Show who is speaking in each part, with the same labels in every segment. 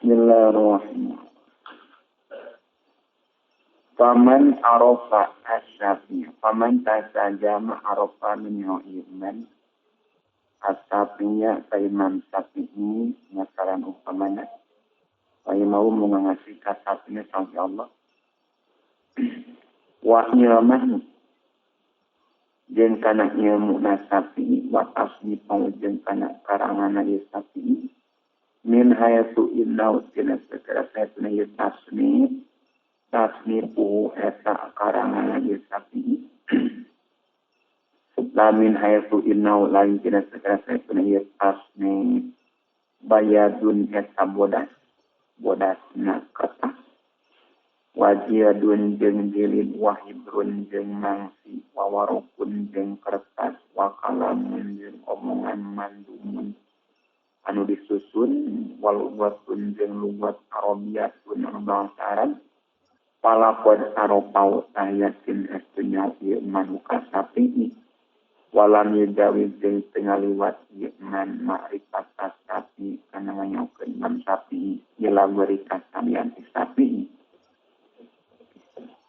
Speaker 1: Bismillahirrahmanirrahim. Faman arafa asyafi, faman tasajama arafa min iman asyafinya ka Imam Syafi'i masalan umpamana kaya mau mengasih kasafinya sampai Allah wa ilmah jeung kana ilmu Syafi'i wa tasnifu jeung kana karanganna Syafi'i min hayatu innau tina sakara sayatuna ieu tasnif tasnifu eta karanganna ieu Syafi'i la min hayatu innau lain tina sakara sayatuna ieu tasnif bayadun eta bodas bodasna kertas wajiyadun jeung jilid wahibrun jeung mangsi wawarokun jeung kertas wakalamun jeung omongan mandumun anu disusun walugatun jeung lugat arabiyatun anu bangsa Arab palakon aropau tahiyatin estu nyaw ieu man ka Syafi'i walam yujawiz jeung teu ngaliwat ieu man ma'rifat Syafi'i kana nganyaukeun Imam Syafi'i ila beri kasalian ti Syafi'i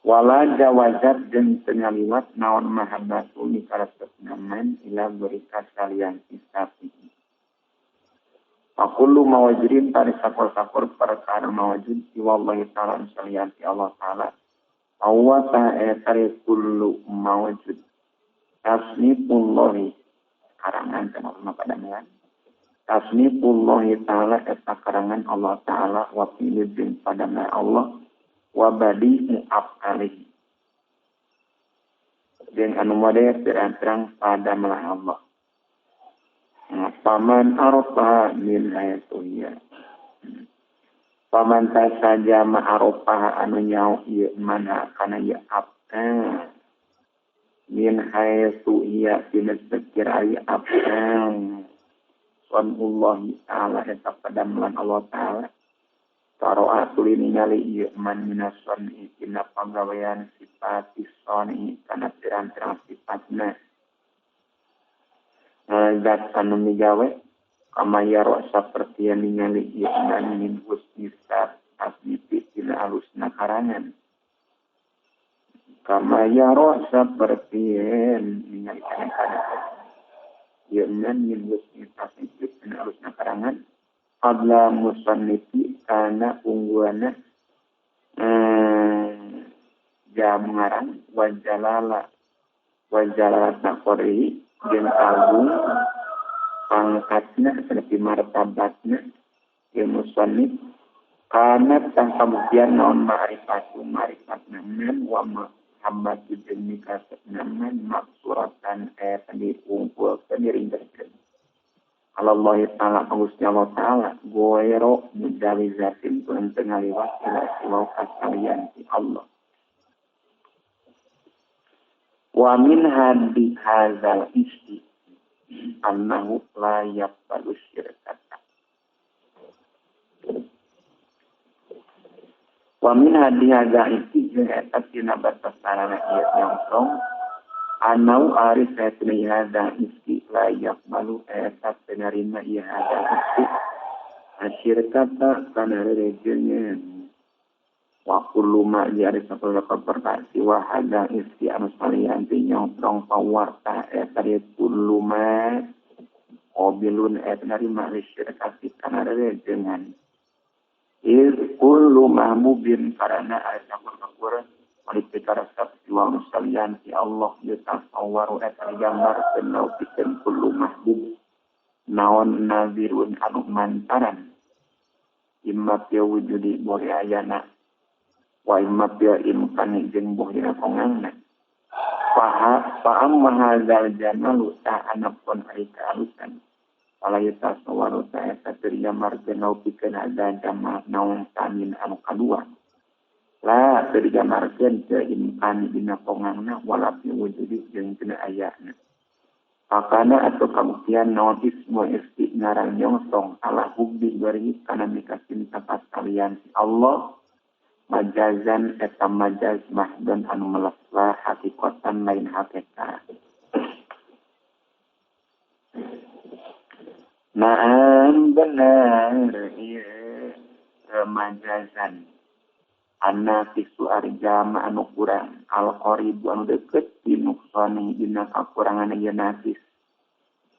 Speaker 1: wala jawazat jeung teu ngaliwat naon mahabbatu mikaresepna man ila beri kasalian ti Syafi'i. Fakulu mawajudin tari sakur-sakur perkara mawajud wallahi ta'ala salianti Allah ta'ala awwa ta'etari kullu mawajud tasnifullahi karangan kana Allah padamelan tasnifullahi ta'ala eta karangan Allah ta'ala wa pilih padamelan Allah wa badi'u af'alihi jeung anu mode terang-terang padamelan Allah. Paman arafa min hayatunya paman tasajama arafa anu nyau ieu mana kana ieu abda min hayatu iya tina sakira ieu abda sunullahi ta'ala eta padamelan Allah ta'ala taroa tuli ningali ieu man minason tina pagawean sifat soni kana pirang-pirang sifatna zat anu migawe kama yaro saperti ningali ieu man min husni tasnifi tina alusna karangan kama yaro saperti ningali kana ieu man min husni tasnifi tina alusna karangan qabla musannifi kana ungguana jam ngarang wajalala wajalala taqori jeung agung pangkatna seperti martabatna ieu musannif kana tang kabuktian naon ma'rifatu ma'rifatna man wa mahabbatu jeung mikasepna man maksuratan eta diungkulkeun diringkeskeun Allah ta'ala Gusti Allah ta'ala goero mujawizatin teu ngaliwat ila siwa kasalian ti Allah. Wa min hadi hadzal isti annahu la yaqbalu syirkata. Wa min hadi hadzal isti jeung eta tina batasarana ieu nyongsong anau ari satuna hadzal isti la yaqbalu eta teu narima ieu hadzal isti asyirkata kana rerejeungeun. Wa kullu ma jari sapala perkasi wa hadza isti anu salian ti nyongtrong pawarta eta kullu ma qabilun eta narima syirkati kana rerejengan iz kullu mahmubin karana ari sakur-sakur malipikarasap siwa anu salian ti Allah yutasawwaru eta digambarkeun pikeun kullu mahbub naon nazirun anu mantaran imma fi wujudi bori ayana wa imma bi imkani jeung boh dina kongangna fa amma hadzal jamalu ta anapun ari kaalusan wala yatasawwaru ta eta teu digambarkeun pikeun hadzal jamal naon tamin anu kadua la teu digambarkeun teu imkani dina kongangna wala fi wujudi jeung dina ayana pakana atau kabuktian naon ismu isti ngaran nyongsong ala hubbi bari kana mikacinta pasalian Allah majazan eta majaz mahdon anu meleslah hakikatan lain hakikat. Naam benar ieu majazan annaqisu ari jama anu kurang al qaribu anu deukeut binuqsani dina kakurangan ieu naqis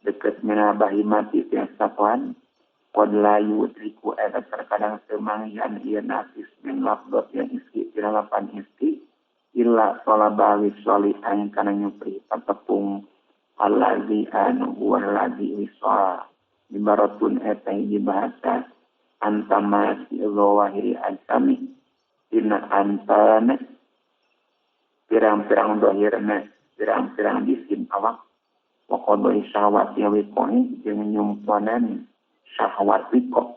Speaker 1: deukeut mina bahimati ti satuan qad la yudriku eta terkadang semanggihan ieu naqis min lafdhat yang iski tina lapan iski illa talaba wisali ang kana nyupri patepung allazi anu huwa allazi wisal ibaratun eta hiji bahasa antama si zawahiri asami dina antana pirang-pirang dohirna pirang-pirang jisim awak wa qadai syahwat ya wikoi jeung nyumponan syahwat wiko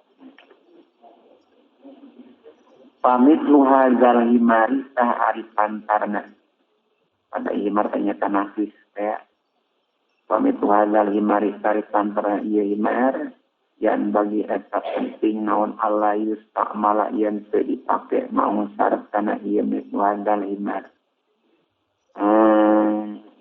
Speaker 1: pamit luhazal himari tah ari pantarna pada himar tanya tanafis teh pamit luhazal himari tah ari pantarna ieu himar yan bagi eta penting naon Allah yustakmala yan teu dipake maung sartana ieu mitluhazal himar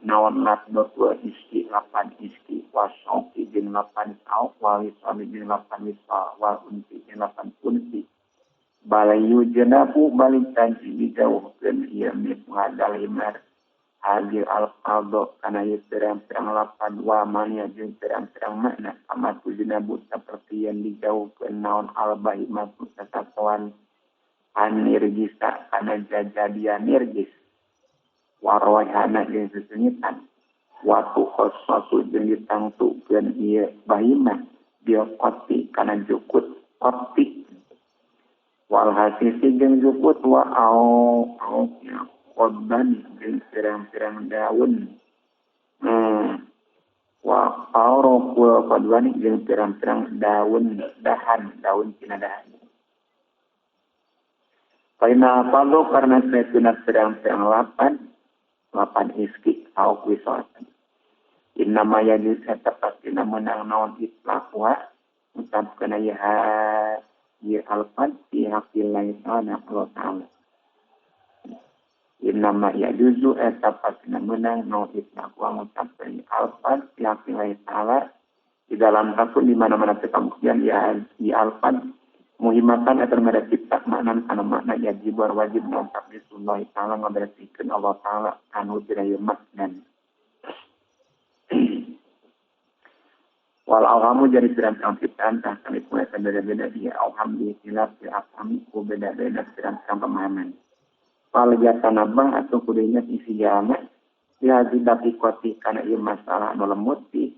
Speaker 1: naon latdot wa iski lapan iski wasauki jeung lapan sauk walisami jeung lapan wisal wal unsi jeung lapan unsi balayu jenabu balik tanji dijauhkeun ieu mitluhazal himar hadir al-qaldo kana ieu pirang-pirang lapan wa mania jeung pirang-pirang makna amatu jenabu saperti yang dijauhkeun naon al-bahimatu sasatoan anirgisa kana jajadian nirgis warwahana jeung sesengitan watu khossasu jeung ditangtukeun ieu bahimah bil qati kana jukut qati wal hasisi jeung jukut wa au au qadban jeung pirang-pirang daun wa auraqul qadwan jeung pirang-pirang daun dahan daun tina dahan Paina apalo karena saytuna pirang-pirang lapan iski au wisatan innama yajuz eta pastina meunang naon itlaqwa ucapkeun aya ieu alfad fi haqqillahi ta'ala Allah ta'ala innama yajuzu eta pastina meunang naon itlaqwa ucapkeun alfad fi haqqillahi ta'ala di dalam takun di mana-mana kemungkinan ya di alfad muhimatan atau mereka makna kana makna yajib wajib naon taqdisullahi ta'ala ngaberesikeun Allah ta'ala anu tina ieu makna wal awhamu jadi pirang-pirang ciptaan tah kami punya beda-beda dia awham di hilaf di afhami ku beda-beda pirang-pirang pemahaman fal yatanabah atau kudu ingat isi jama di hadzi daqiqati kana ieu masalah anu lemut di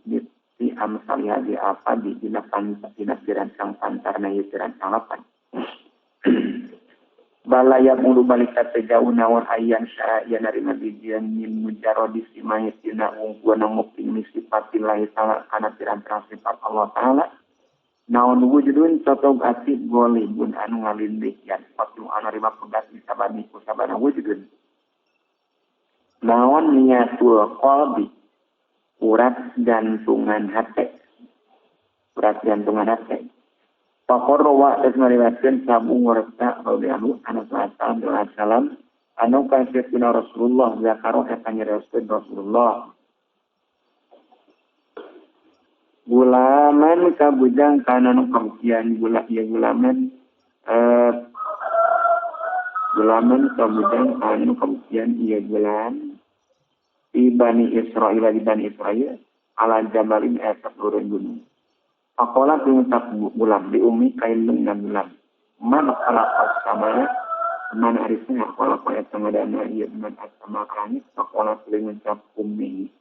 Speaker 1: amsal hadzi apa di dina dina pirang-pirang pantarna ieu pirang-pirang lapan balaya mulu balik kate jauh naon ayan syara ya narima bijian min mujarradi simai tina wungkuna nguping sifatillahi ta'ala kana pirang-pirang sifat Allah ta'ala naon wujudun totog ati golibun anu ngalindih yan patu anu narima pegat disabani ku sabana wujudun naon niatul qalbi urat gantungan hate urat gantungan hate Faqarra wa ngariwayatkeun sabu ngorta radhiyallahu anhu sallallahu alaihi wasallam anu kasirna Rasulullah zakaro eta nyarioskeun Rasulullah gulaman kabujang kana nu kabukian gula ieu gulaman gulaman kabujang kana nu kabukian ieu gulam di Bani Israil di Bani Israil ala jabalin eta turun gunung. Pakola diucap gulam di umi kain dengan gulam. Man khalaqas sama man arisna khalaqa eta ngadana ieu man as-sama langit pakola ngucap umi.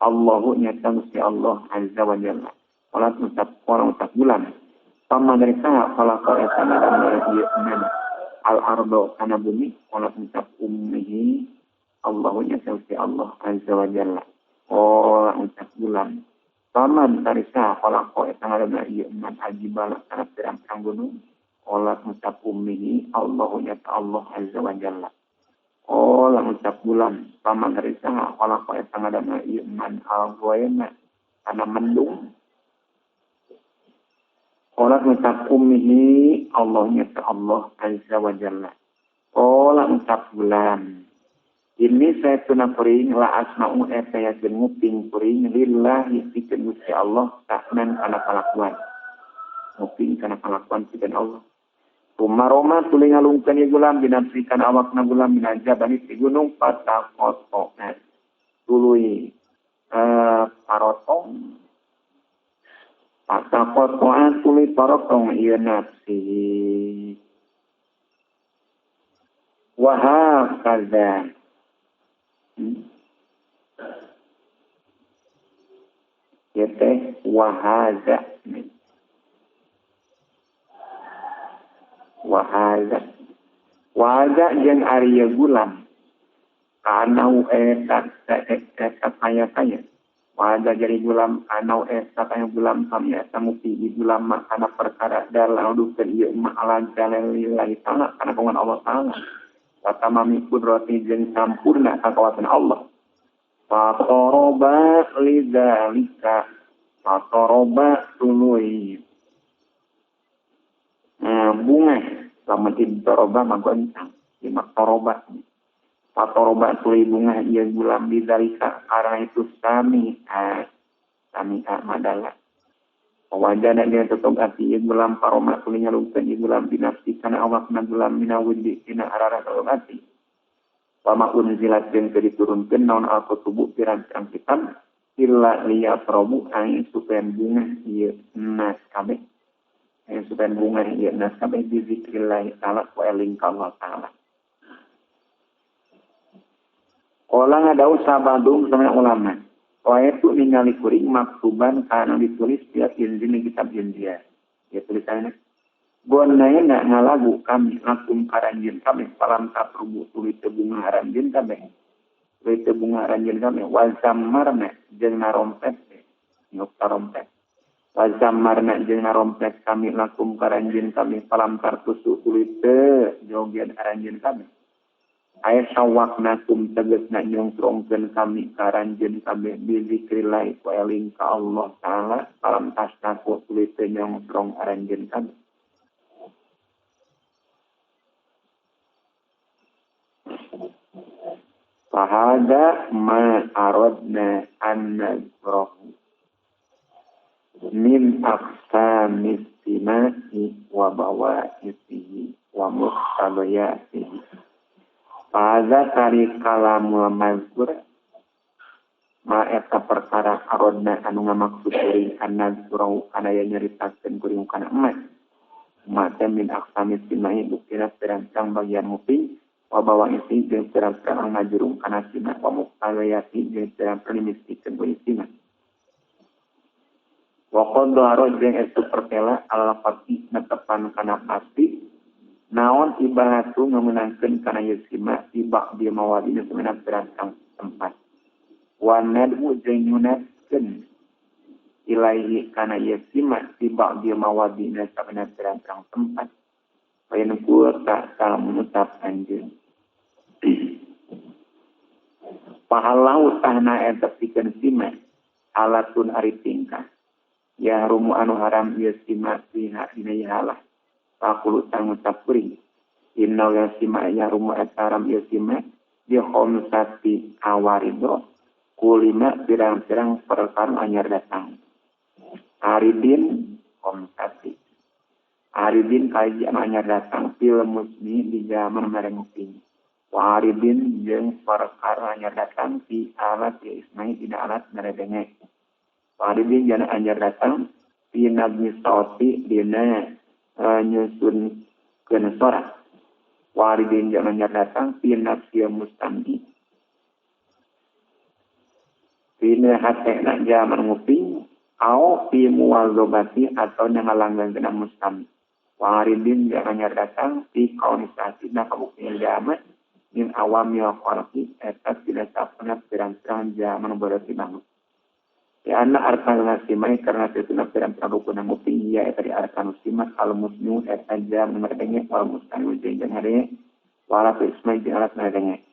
Speaker 1: Allahu nyata Gusti Allah azza wa jalla. Kala ngucap orang ngucap gulam. Paman dari saha khalaqa eta ngadana ieu man al-ardo kana bumi kala ngucap ummihi Allahu nyata Gusti Allah azza wa jalla. Oh ngucap gulam. Paman tarisa khalaqa eta ngadana ieu man ajibala kana pirang-pirang gunung olah ngucap ummihi Allahu nyata Allah azza wa jalla. Olah ngucap gulam paman tarisa khalaqa eta ngadana ieu man al-ghaima kana mendung olah ngucap ummihi Allah nyata Allah azza wa jalla. Olah ngucap gulam ini saya tuna kuring la asma'u eta yakin nguping kuring lillahi pikeun Gusti Allah taknan kana kalakuan nguping kana kalakuan pikeun Allah Tumaroma tuluy ngalungkeun ieu gulam binafsikan awakna gulam minajabani ti gunung pataqotona tuluy parotong pataqotona tuluy parotong ieu nafsi wa hakaza ieu teh wa haza wahaza wahaza jeung ari gulam anau eta eta kaya-kaya wahaza jadi gulam anau eta kaya gulam kami eta mupi di gulam kana perkara dalam dukeun ieu ma ala jalalillahi ta'ala kana kawan Allah ta'ala wa tamami qudrati jeung sampurna kakawasan Allah fatoroba lidzalika fatoroba tuluy bunga lamun toroba magontang lima toroba patoroba tuluy bunga ieu gulam bidzalika karena itu sami sami madala wajana dia tetep ati ieu gulam paroma tuluy nyalungkeun ieu gulam binafsi kana awakna gulam minawudi dina arara ati wa ma unzilat jeung teu diturunkeun naon al-kutubu pirang-pirang kitab illa liyafrabu ay supaya bunga ieu nas kabeh supaya bunga ieu nas kabeh bi zikrillah ta'ala wa eling ka Allah ta'ala. Qala ngadau sabadum sama ulama. Wa itu ningali kuring maktuban kana ditulis di Injil kitab Injil. Ya tulisannya Gonaena ngalagu kami lakum karanjeun kabeh palam taprubu tuluy teu bunga aranjeun kabeh. Tuluy teu bunga aranjeun kabeh wa zammarna jeung narompet nyok tarompet. Wazamarna jeung narompet kami lakum karanjeun kami palam tartusu tuluy teu joget aranjeun kami aya sawaknakum tegasna nyongkrongkeun kami karanjeun kami bi zikrillah wa eling ka Allah taala palam tastaku tuluy teu nyongkrong aranjeun kami fahada ma aradna an nazrahu min aqsamis sima'i wa bawaisihi wa muqtadiyatihi. Fahadza tari kalamul mazkur ma eta perkara arodna anu ngamaksud kuring annazkurau kana yen nyaritakeun kuring kana emas. Ma teh min aqsamis sima'i buktina pirancang bagian nguping wa bawaisihi jeung pirang-pirang ngajurung kana sima wa muqtadiyatihi jeung pirang-pirang mistikeun kuring sima. Wa qad dhahara jeung eta pertela ala pasti netepan kana pasti naon ibahatu ngamenangkeun kana ieu sima tiba di mawadina semenang pirang tempat wa nadmu jeung nyunatkeun ilaihi kana ieu sima tiba di mawadina semenang pirang tempat payen ku tak menetap anjeun pahalau tahna eta pikeun sima alatun ari tingkah ya rumu anu haram ieu sima fiha dina ieu halah faqulu tang ngucap kuring inna ya sima ya rumu eta haram ieu sima di khomsati awarido kulima pirang-pirang perkara anyar datang aridin khomsati aridin kaji anu anyar datang fil musmi di zaman mereng nguping wa aridin jeung perkara anyar datang fi alat ya ismai dina alat meredenge Waridin jana anjar datang fi nazmi sauti dina nyusun keun sora. Waridin jana anjar datang fi nafsi mustami. Fi hatena jaman nguping au fi muwazabati atau ngalanggan kana mustami. Waridin jana anjar datang fi kaunisasi na kabuktian jaman min awamil khalqi eta tidak sapna pirang-pirang jaman berarti bangun. Ya anak arkanul simai karena setuna pirang-pirang rukun nguping ya eta di arkanul simat al musnu eta jam merdenge wal mustanu jeung hare wala ismai jeung alat merdenge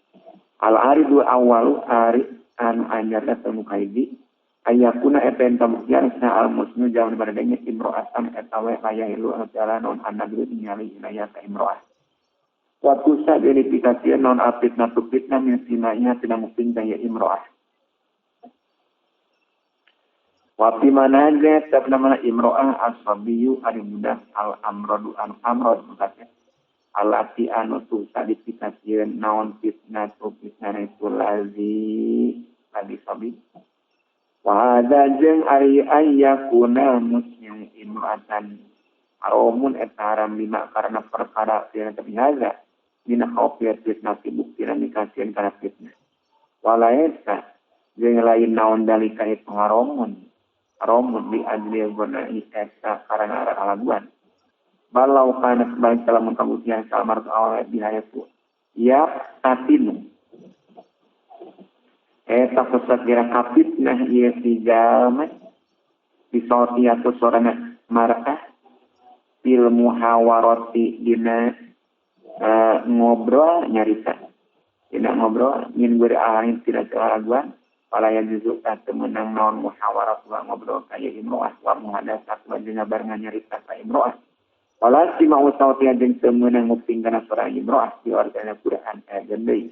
Speaker 1: al aridu awalu ari anu anyar datang kaidi ayakuna eta enta sa al musnu jam merdenge imro'atan eta we aya ilu anu jalan non anadru ningali inaya ka imro'ah wa tusa verifikasi non afitna fitna min simainya tina nguping ka imro'ah. Wa fi manaja tabna imro'ah as-sabiyyu ari budak al-amradu an amrad maksudnya alati anu tu tadi pikasieun naon fitnah tu fitnah itu lazi tadi sabi. Wa hadza jeung ari ayyakuna muslim imro'atan aromun eta haram lima karena perkara dina tapi hadza dina khawfiyat fitnah buktina mikasieun kana fitnah. Walaisa jeung lain naon dalika itu haromun haromun di ajli gunai eta karena alaguan. Balau kana sebalik lamun kabuktian salmar awal bihayatu ya tatinu eta kusakira kafitnah ieu si jalma disauti atau sorana mar'ah bil muhawarati dina ngobrol nyarita dina ngobrol min beralih tidak alaguan pala yang juzu temenang naon muhawarat wa ngobrol kaya imro'ah wa muhadasat wa jeung barengan nyarita ka imro'ah. Wala si mau sauti jeung temenang nguping kana suara imro'ah di organa Quran aja deui.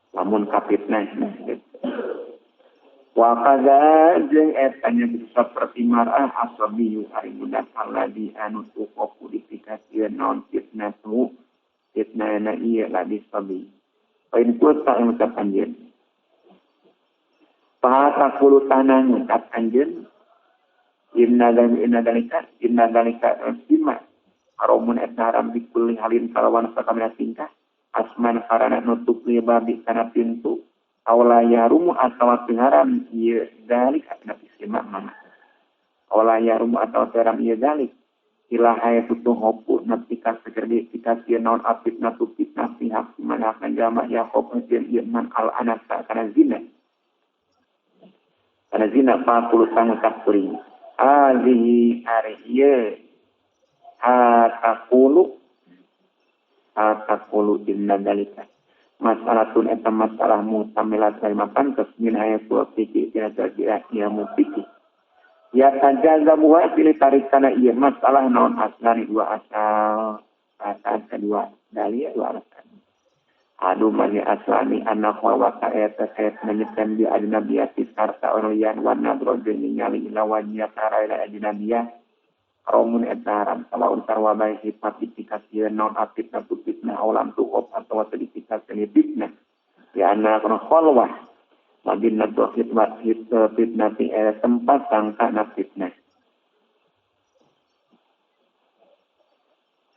Speaker 1: Lamun kapitnah gitu. Wa kadza jeung eta nya saperti mar'ah asabiyu ari budak alladzi anu tuqafu dipikasieun naon fitnah tu fitnah na ieu ladi sabi. Pain kuota ngucap anjeun. Paha takulu tanah ngucap anjeun inna dalika sima haromun eta haram bikulli halin kalawan sakamina tingkah asman karana nutup ieu babi kana pintu aula yarumu atawa teu haram ieu dalik atna sima mama aula yarumu atawa teu haram ieu dalik ilaha itu hopu nepi ka segede dikasieun naon afitnah tu fitnah pihak mana akan jama ya hop sieun ieu man al anasa kana zina 40 sangucap kuring azihi ari ieu atakulu inna dalika masalatun eta masalah mutamilat lima pantes min hayatu fikih tina kira ilmu fikih ya tajazabuha pilih tarik kana ieu masalah naon aslani dua asal asal kedua dalil dua alasan adu mani aslani anak wa ta'ata sayat menyetem di ajnabiyati sarta orian wa nadro jeung ningali ila wajah tara ila ajnabiyah romun eta haram sawaun sarwa bae sifat dipikasieun naon afitnah tu fitnah aulam tuqab atawa teu dipikasieun fitnah ya anak khalwah madinah tu khidmat fitnah ti tempat sangka fitnah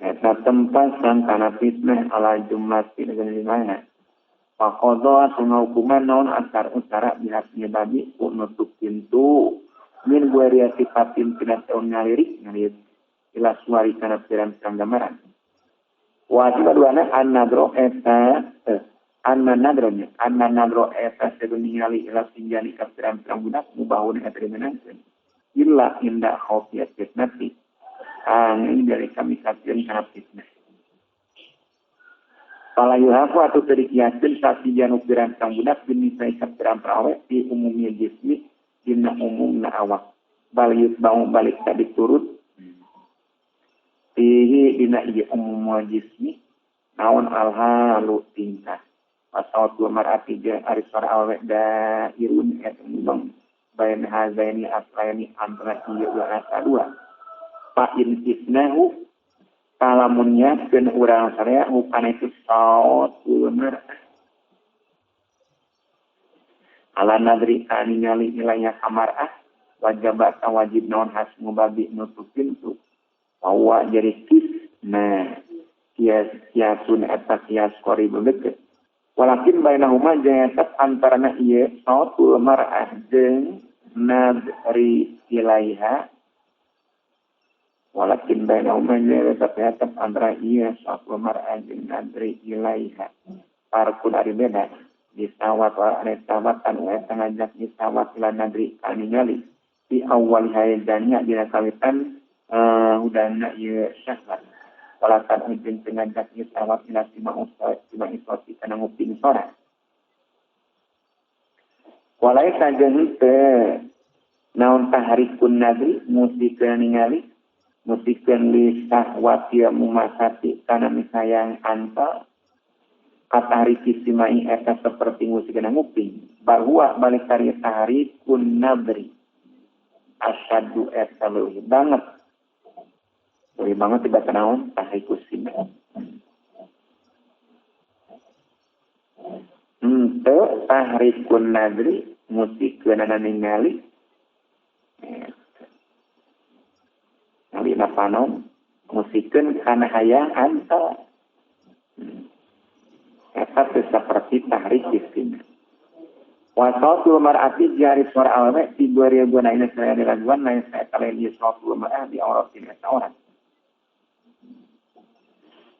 Speaker 1: eta tempat sangkana fitnah ala jumlah fitnah mana faqadha sunna hukuman naon asar utara bihasnya babi nutup pintu min gueria sifatin tina taun ngalirik ngalirik ila suari kana pirang-pirang gambaran wajib duana an-nadro eta anna nadronya anna nadro eta sedu ningali ila sinjani ka pirang-pirang budak mubahun eta dimenangkeun illa inda khawfiyat fitnati angin dari kami kasieun kana fitnah. Pala yuhafu atau teu dikiaskeun sasinjanu pirang-pirang budak binisai ka pirang-pirang awe di umumnya jismi dina umumna awak bal yutba'u balik tadi turut fihi dina ieu umumna jismi naon alhalu tingkah pasawat mar'ati jeung ari suara awewe dairun eta ngubang bain hazaini aslaini antara ieu asa dua fa in fitnahu kalamunnya keun urang saraya hukana itu sautul mar'ah ala nadri ningali ilaiha kamar'ah wajabat wajib naon hasmu babi nutup pintu bahwa jadi kisna kias kiasun eta kias qarib deket walakin bainahuma jeung eta antarana ieu sautul mar'ah jeung nadri ilaiha walakin bainahuma jeung eta tetep antara ieu sautul mar'ah jeung nadri ilaiha parkun ari beda disawat wa anetawatan wa eta ngajak disawat ila nadri kaningali di awal haidanya dina kawitan hudana ieu syahwat walakan ujung ngajak disawat ila sima usai sima isoti kana nguping sora walaisa jeung teu naon tahrikun nadri musikeun ningali musikeun li syahwati mumasati kana misayang antal Katariki simai eta seperti musikeuna nguping bahwa balik kari tahrikun nadri asyadu eta leuwih banget tiba naon tahrikus simai henteu tahrikun nadri musikeuna ningali ngalina panon musikeun kana hayang antal eta teu saperti tahrik isim wa sautul mar'ati jari suara awewe ti 2000 ini saya diraguan lain saya lain ieu sautul mar'ah di auratin eta orang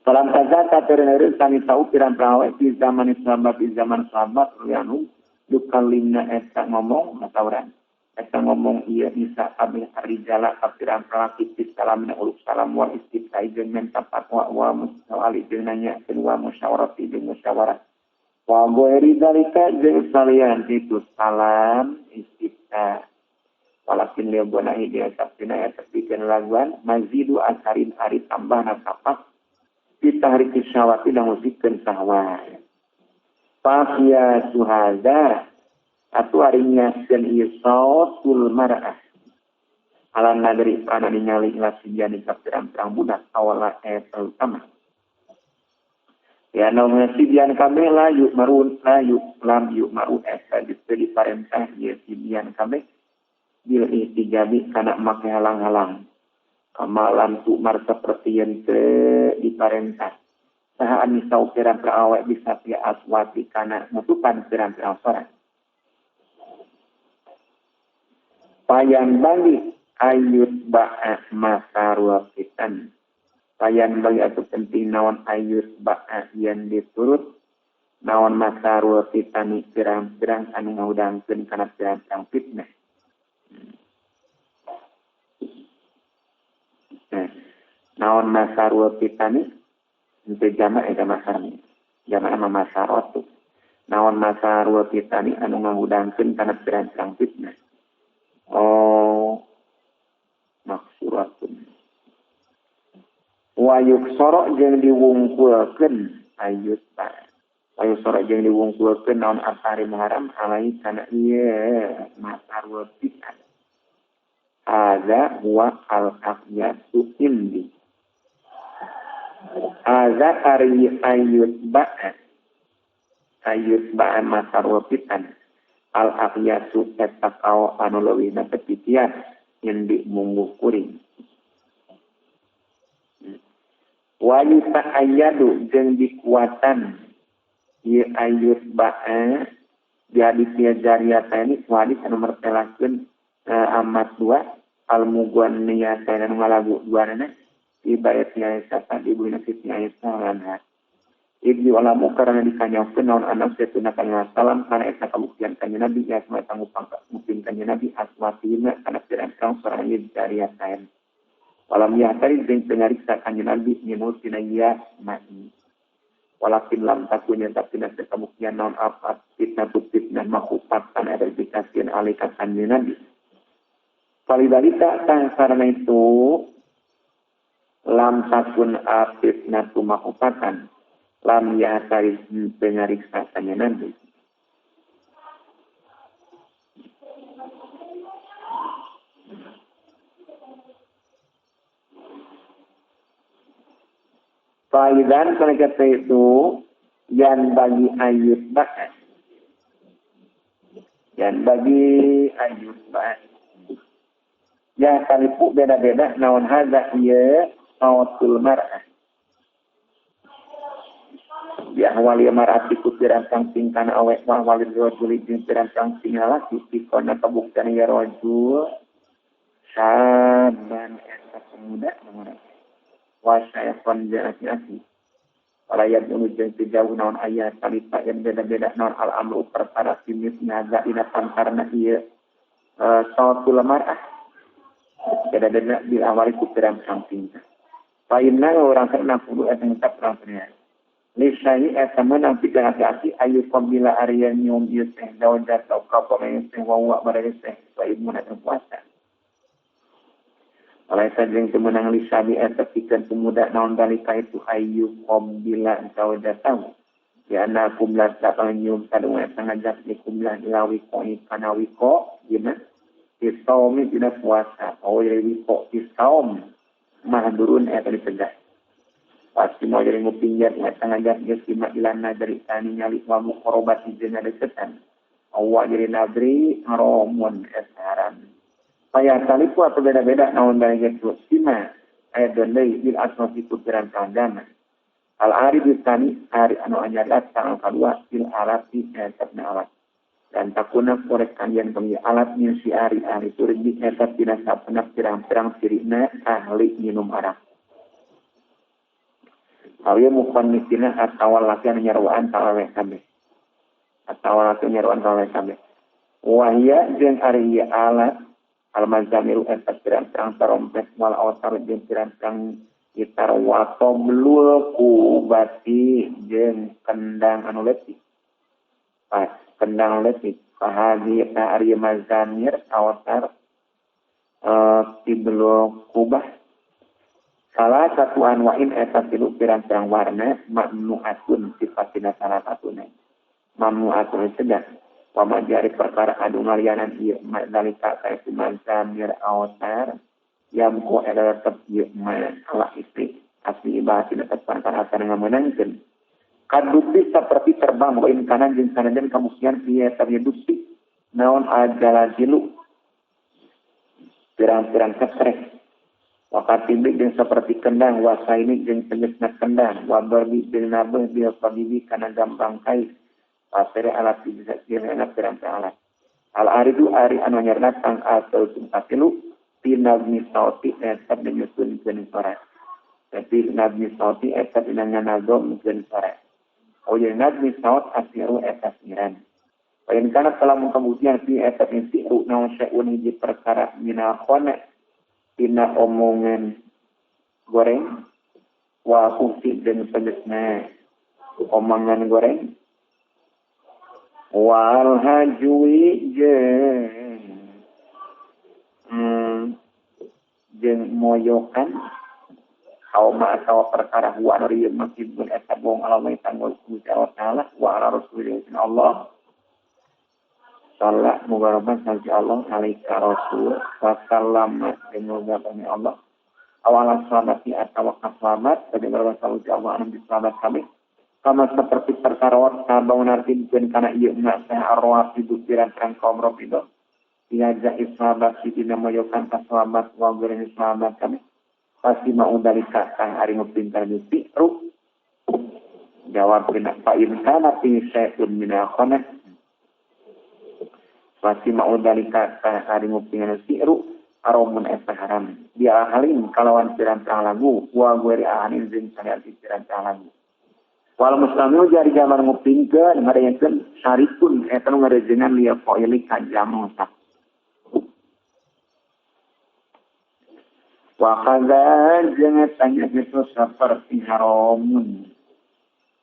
Speaker 1: salam tazata tereureun sami tau pirang-pirang awewe di zaman sahabat di zaman sahabat rianu dukalimna eta ngomong mata urang eta ngomong ieu bisa kabeh arijala ka pirang-pirang tipis salamna uluk salam wa istifta jeung menta fatwa wa musawali jeung nanyakeun wa musyawarati jeung musyawarah wa ghairi dzalika jeung salian itu salam istifta walakin lieu bonahi dia sabtina eta pikeun laguan mazidu asarin ari tambahna sapak fi tahriki syahwati dan musikeun sahwat fa suhada atau ari nyiaskeun ieu sautul mar'ah ala nadri kana ningali lasian ka pirang-pirang budak awala eta utama ya namun sibian kabeh la yuk marun la yuk lam yuk marun eta diberi parentah ieu sibian kabeh bil ihtijabi kana make halang-halang kamalan tumar saperti yen teu diparentah saha anisa pirang-pirang awe bisa pia aswati kana nutupan pirang-pirang sora payan bagi ayut ba'a masarwa fitan payan bagi atau penting naon ayut ba'a yang diturut naon masarwa fitani pirang-pirang anu ngahudangkeun kana pirang-pirang fitnah. Naon masarwa fitani henteu jama' eta masarni jama' mah masaratu naon masarwa fitani anu ngahudangkeun kana pirang-pirang fitnah. Oh, maksuratun. Wayuk sorok jeung diwungkulkeun ayut ba. Wayuk sorok jeung diwungkulkeun naon atari muharam alai kana ieu masarwa fitan. Hadza huwa al-aqyasu indi. Hadza ari ayut ba. Ayut ba masarwa fitan. Al-aqyasu eta kao anu leuwihna tepitian indi mungguh kuring. Wa yuta'ayyadu jeung dikuatan ieu ayut ba'a di hadis ieu jariyata ini hadis anu mertelakeun amat dua al-mughaniyata anu ngalagu duanana di bait Aisyah di ibu Siti Aisyah lanha. Ibnu alamu karena dikanyakeun naon anak satuna kanjeng salam kana eta kabuktian kanjeng Nabi ya semua tanggung pangkupin kanjeng Nabi aswatina kana pirang-pirang sorang ieu jariyatain. Walam yahtari jeung teu ngariksa kanjeng Nabi nyebut tina ya ma'i. Walakin lam takun yang tapi nasi kabuktian naon apa fitnah tu fitnah makhufat kana eta dikasieun alika kanjeng Nabi. Falidalika tah karena itu lam takun fitnah tu makhufatan lam yahtari penyariksa kanjeng Nabi. Faidan kalau kata itu yang bagi ayut ba'a. Yang bagi ayut ba'a. Ya kalipu beda-beda naon hadza ieu sautul mar'ah. Bi ahwali mar'ati ku pirang-pirang tingkana awe wa ahwali rajuli jeung pirang-pirang tingkah laki pikona kabuktian ya rajul saban eta pemuda nomor wa syaitan ja'ati wala yadunu jeung teu jauh naon aya talita yang beda-beda naon al amru perkara simis naza dina pantarna ieu sautul mar'ah beda-beda bil awali ku pirang-pirang tingkah fa inna urang kana kudu eta tetep urang Nisai eta meunang pikeun hati-hati ayu qabila arya nyium ieu teh daun jatuh ka pamain teh wawa bareng teh wa ibnu puasa. Alaisa jeung teu meunang lisabi eta pikeun pemuda naon dalika itu ayu qabila zaujatahu. Ya ana kumlah tak nyium sadungan ngajak di kumlah ila wiko kana wiko dina disaumi dina puasa oh jadi wiko disaum mahdurun eta dicegah pasti mau jadi ngupinjat eta ngajak geus sima ilana dari tani nyali wa muqarabati jeung deketan awak jadi nadri haramun eta haram paya taliku atau beda-beda naon dari geus sima aya deui bil asmafi kupiran tandana al ari bisani ari anu anyar datang kadua bil alati eta alat dan takuna korek kalian kami alat min si ari ahli surgi eta tina sapena pirang-pirang cirina ahli minum arak. Awi mukhonnisina atawa laki anu nyarwaan tawe kabeh. Atawa laki nyarwaan tawe kabeh. Wahia jeung ari ieu alat al-mazamiru eta pirang-pirang trompet wal awtar jeung pirang-pirang gitar wa toblul kubati jeung kendang anu leutik. Pas kendang leutik fahadi ta ari mazamir awtar tiblul kubah salah satu anwain eta tilu pirang-pirang warna mamnuatun sifatina salah satuna mamnuatun sedang wa majari perkara anu ngalianan ieu dalika ka itu mazamir awtar yang ko eta tetep ieu ma ala istri asli ibadati tetep perkara anu ngamenangkeun kadupi seperti terbang wa in kana jeung sanajan kamukian ieu teryedupi naon ajalazilu pirang-pirang stres wakatibi jeung seperti kendang wasaini jeung tegesna kendang wabarbi jeung nabeuh bil qabibi kana gampang kai pasere alat bisa jeung pirang-pirang alat al aridu ari anu anyar datang asal tilu tinabni sauti eta menyusunkeun sora tapi nabni sauti eta dina nganagomkeun sora oh jeung nabni saut asiru eta siran payen kana lamun kabuktian fi eta siru naon syai'un hiji perkara minal khona tina omongan goreng wa fungsi dan tegesna omongan goreng wal hajwi jeung moyokan kaum atawa perkara huwa anu ieu makibun eta bohong Allah tanggul Gusti Allah taala wa ala rasulih Allah salat mubarakah salli Allah alaika rasul wa sallam jeung muga Allah awala sahabati atawa kaselamat pada barang salli Allah anu diselamat kami kama seperti perkara sabangun artikeun kana ieu mah saha arwah pirang-pirang kaum Rafidah diajak sahabat dina moyokan kaselamat wa goreng selamat kami pasti mau dari kang ari ngupintar misi ru jawab kena fa in kana fi syai'un min al-khanah pasti mau dari kang ari ngupintar siru aromun eta haram dia halim kalawan pirang-pirang lagu wa gori ahanin jeung salian pirang-pirang lagu wal mustamiu jari jaman ngupingkeun ngadayekeun syarikun eta nu ngarejengan liya qaili ka jamu sak wa kadza jeung tanya itu saperti haramun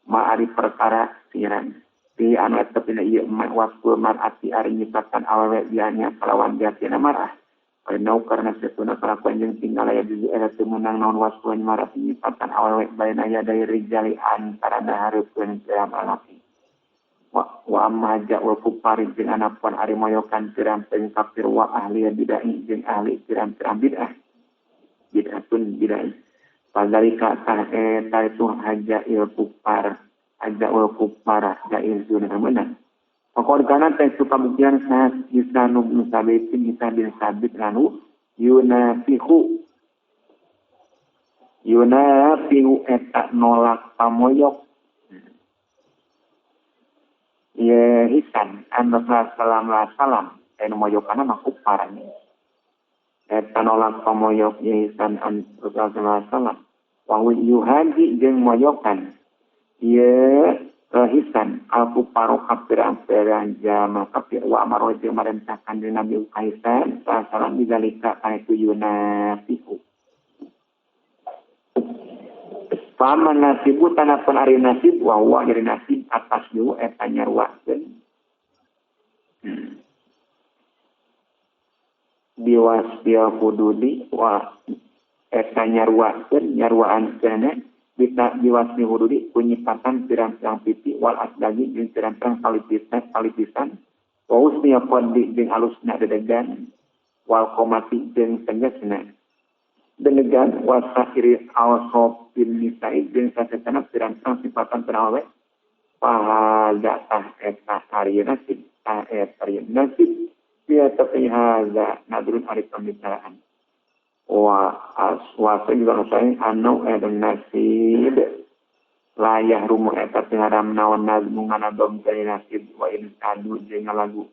Speaker 1: ma ari perkara siran di anu eta pina ieu waktu mar'ati ari nyipatan awewe bianya kalawan biasana marah karena karena satuna kalakuan jeung tinggal aya di era teu meunang naon wasfu mar'ati nyipatan awewe baina yadai rijali antara hareupeun pirang lalaki wa amma ja'ul kufari jeung anapan ari moyokan pirang-pirang kafir wa ahli bidah jeung ahli pirang-pirang bid'ah bid'atun bid'ah fadzalika tah eta itu hajail kufar hajaul kufar jaizun amanah pokok kana teh kabuktian sah Hisanu bin Sabit Hisan bin Sabit anu yunafihu yunafihu eta nolak pamoyok ye Hisan an Rasulullah sallallahu alaihi wasallam anu moyokana mah kufar eta nolak pamoyok ye Hisan an Rasulullah sallallahu alaihi wasallam wa yuhaji jeung moyokan ye hisan al-kufaru kafir-ampiran jama kafir wa amaro jeung marentahkan di Nabi Kaisan salam bizalika kana itu yunafihu faman nasibu tanapun ari nasib wa huwa jadi nasib atas yu eta nyaruakeun biwas bil hududi wa eta nyaruakeun nyaruaan kana Bita diwasmi hududi kunyipatan pirang-pirang pipi wal asdagi jeung pirang-pirang palipisan wa husni qaddi jeung alusna dedegan wal qomati jeung tegasna dedegan wa sairi awsofil nisa'i jeung sasatana pirang-pirang sifatan perawe pahala tah eta ari nasib tah eta ari nasib dia tapi hadza nadrun ari pembicaraan wa aswasa juga saya anu edan nasib layah rumu eta teu haram naon nazmu nganadom dari nasib wa in sadu jeung lagu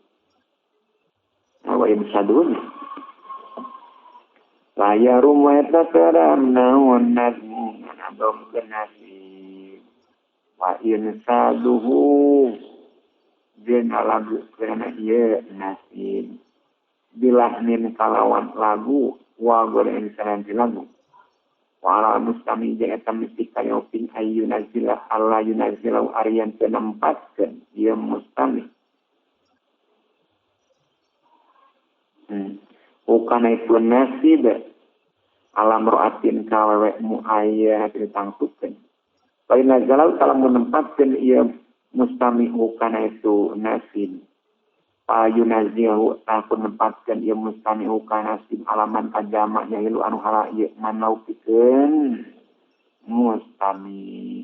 Speaker 1: wa in sadu layah rumu eta teu haram naon nazmu nganadom ke nasib wa in saduhu jeung lagu kana ieu nasib bilahnin kalawan lagu wa goreng saran lagu wala mustami jeung eta mesti kayoping ayyunazila alla yunazilau arian teu nempatkeun ieu mustami ukana itu nasib alam roatin ka wewe muayya ditangtukeun lain nazalau kalau menempatkeun ieu mustami ukana itu nasib payunazihu aku nempatkeun ieu mustami'u ka nasib alaman kajama yahilu anu hala ieu manau pikeun mustami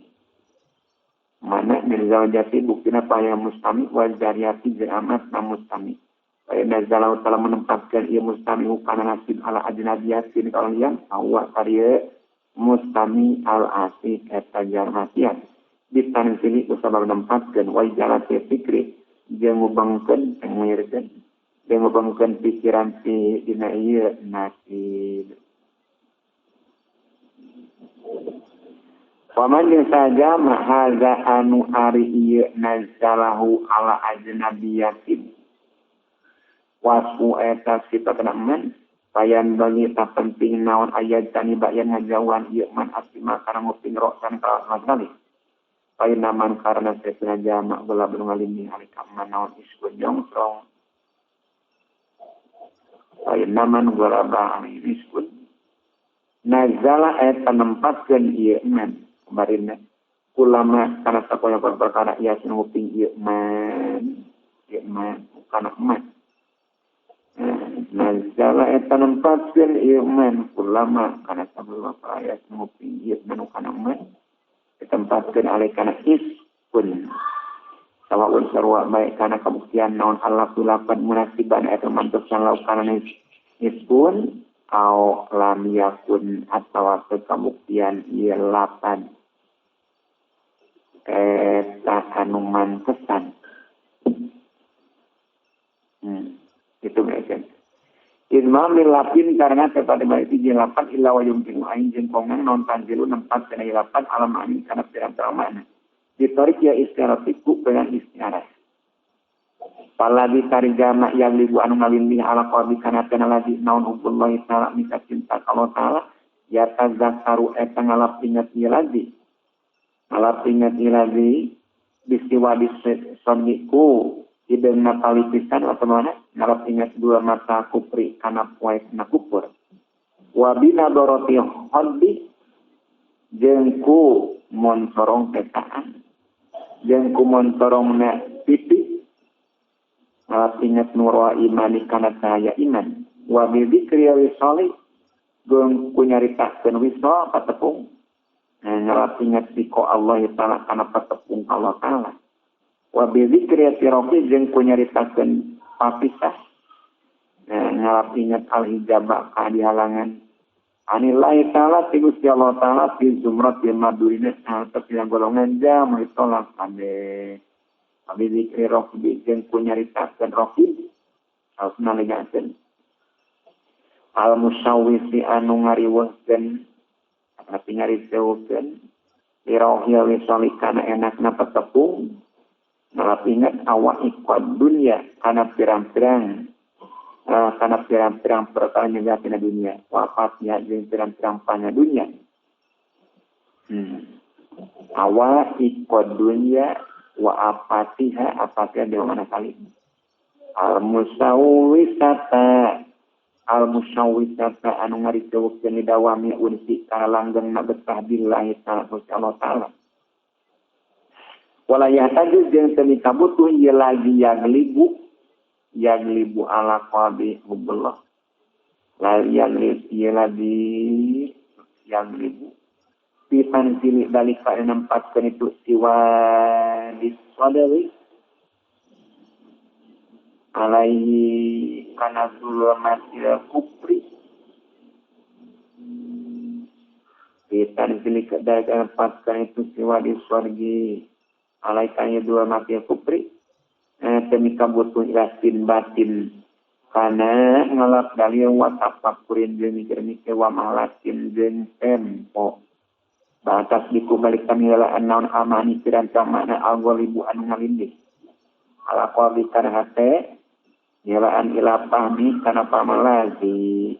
Speaker 1: mana min zaujati buktina paya mustami wa zariyati jeung amat na mustami payunazalau telah menempatkeun ieu mustami'u kana nasib ala ajnabiyatin kalian awak karya mustami al asih eta jarmatian ditanzili usabab nempatkeun wa jalati fikri jeung ngubangkeun ngirkeun jeung ngubangkeun pikiran ti dina ieu nasib paman jeung saja mahaza anu ari ieu nazalahu ala ajnabiyatin wasfu eta sifatna man payan bagi tak penting naon ayat tani bayan ngajauhan ieu man asima kana nguping rosan ka sekali painaman karena saya jamak bola belum ngalimi hari kaman naon iskun jongkrong painaman bola bang iskun nazala ayat penempatkan ieu man kemarin ulama karena sakoya perkara ia nguping ieu man kana man nazala ayat penempatkan ieu man ulama karena sakoya ayat nguping ieu man kana man ditempatkan oleh kana iskun sawaun sarwa baik kana kabuktian naon Allah lapan munasiban eta mantosan lau kana iskun au lam yakun atawa kabuktian ieu lapan eta anu mantesan itu mereka Idmam lilapin karena tepat baik itu lapan illa wa yumkinu ain jeung kongang non tanzilu nempat kana lapan alam ani kana pirang-pirang makna ditarik ya istiaratiku dengan istiarah paladi tarjama yang libu anu ngalindih ala qalbi kana kana ladi naon hubbullahi ta'ala mika cinta Allah ta'ala ya tazakkaru eta ngalap ingat ieu ladi ngalap ingat ieu ladi bisiwa disoniku hideungna palipisan atau mana ngalap ingat dua mata kupri kana poek na kupur wa bina doroti hobbi jeung ku montorong petaan jeung ku montorong na pipi ngalap ingat nurwa imani kana cahaya iman wa bi dzikri wisali jeung ku nyaritakeun wisal patepung ngalap ingat diko Allah ta'ala kana patepung Allah ta'ala wa bi dzikri firaqi jeung ku nyaritakeun papisah ngalap ingat al hijab ka dihalangan anillahi ta'ala ti Gusti Allah ta'ala fi zumratil madurina tapi golongan jam ditolak kabeh wa bi dzikri raqi jeung ku nyaritakeun raqi harus naligakeun al musawwisi anu ngariweuhkeun tapi ngariseukeun lirohya wisalikana enakna petepung ngalap ingat awak ikut dunia karena pirang-pirang perkara nyegatina dunia wafatnya jeung pirang-pirang panya dunia awak ikut dunia wa apatiha apatiha di mana kali al musawwisata al al-musyawwisata anu ngariceukeun dawami unsi kana langgeng na betah billahi ta'ala Gusti Allah ta'ala. Wala yahtaju jeung teu mikabutuh ieu lagi yaglibu ala qalbi hubbullah. La yaglib ieu lagi yaglibu fi tanzili dalika nempatkeun itu siwa disadari alaihi kana zulumatil kufri fi tanzili dalika nempatkeun itu siwa disadari alaihi dua mati kufri temika butuh ilasin batin kana ngalap dalil wa tafakurin jeung mikir-mikir wa malatin jeung tempo batas diku balik kami heula naon amani pirang makna al-ghalibu anu ngalindih ala qalbi kana hate nyelaan ila pahmi kana pamalazi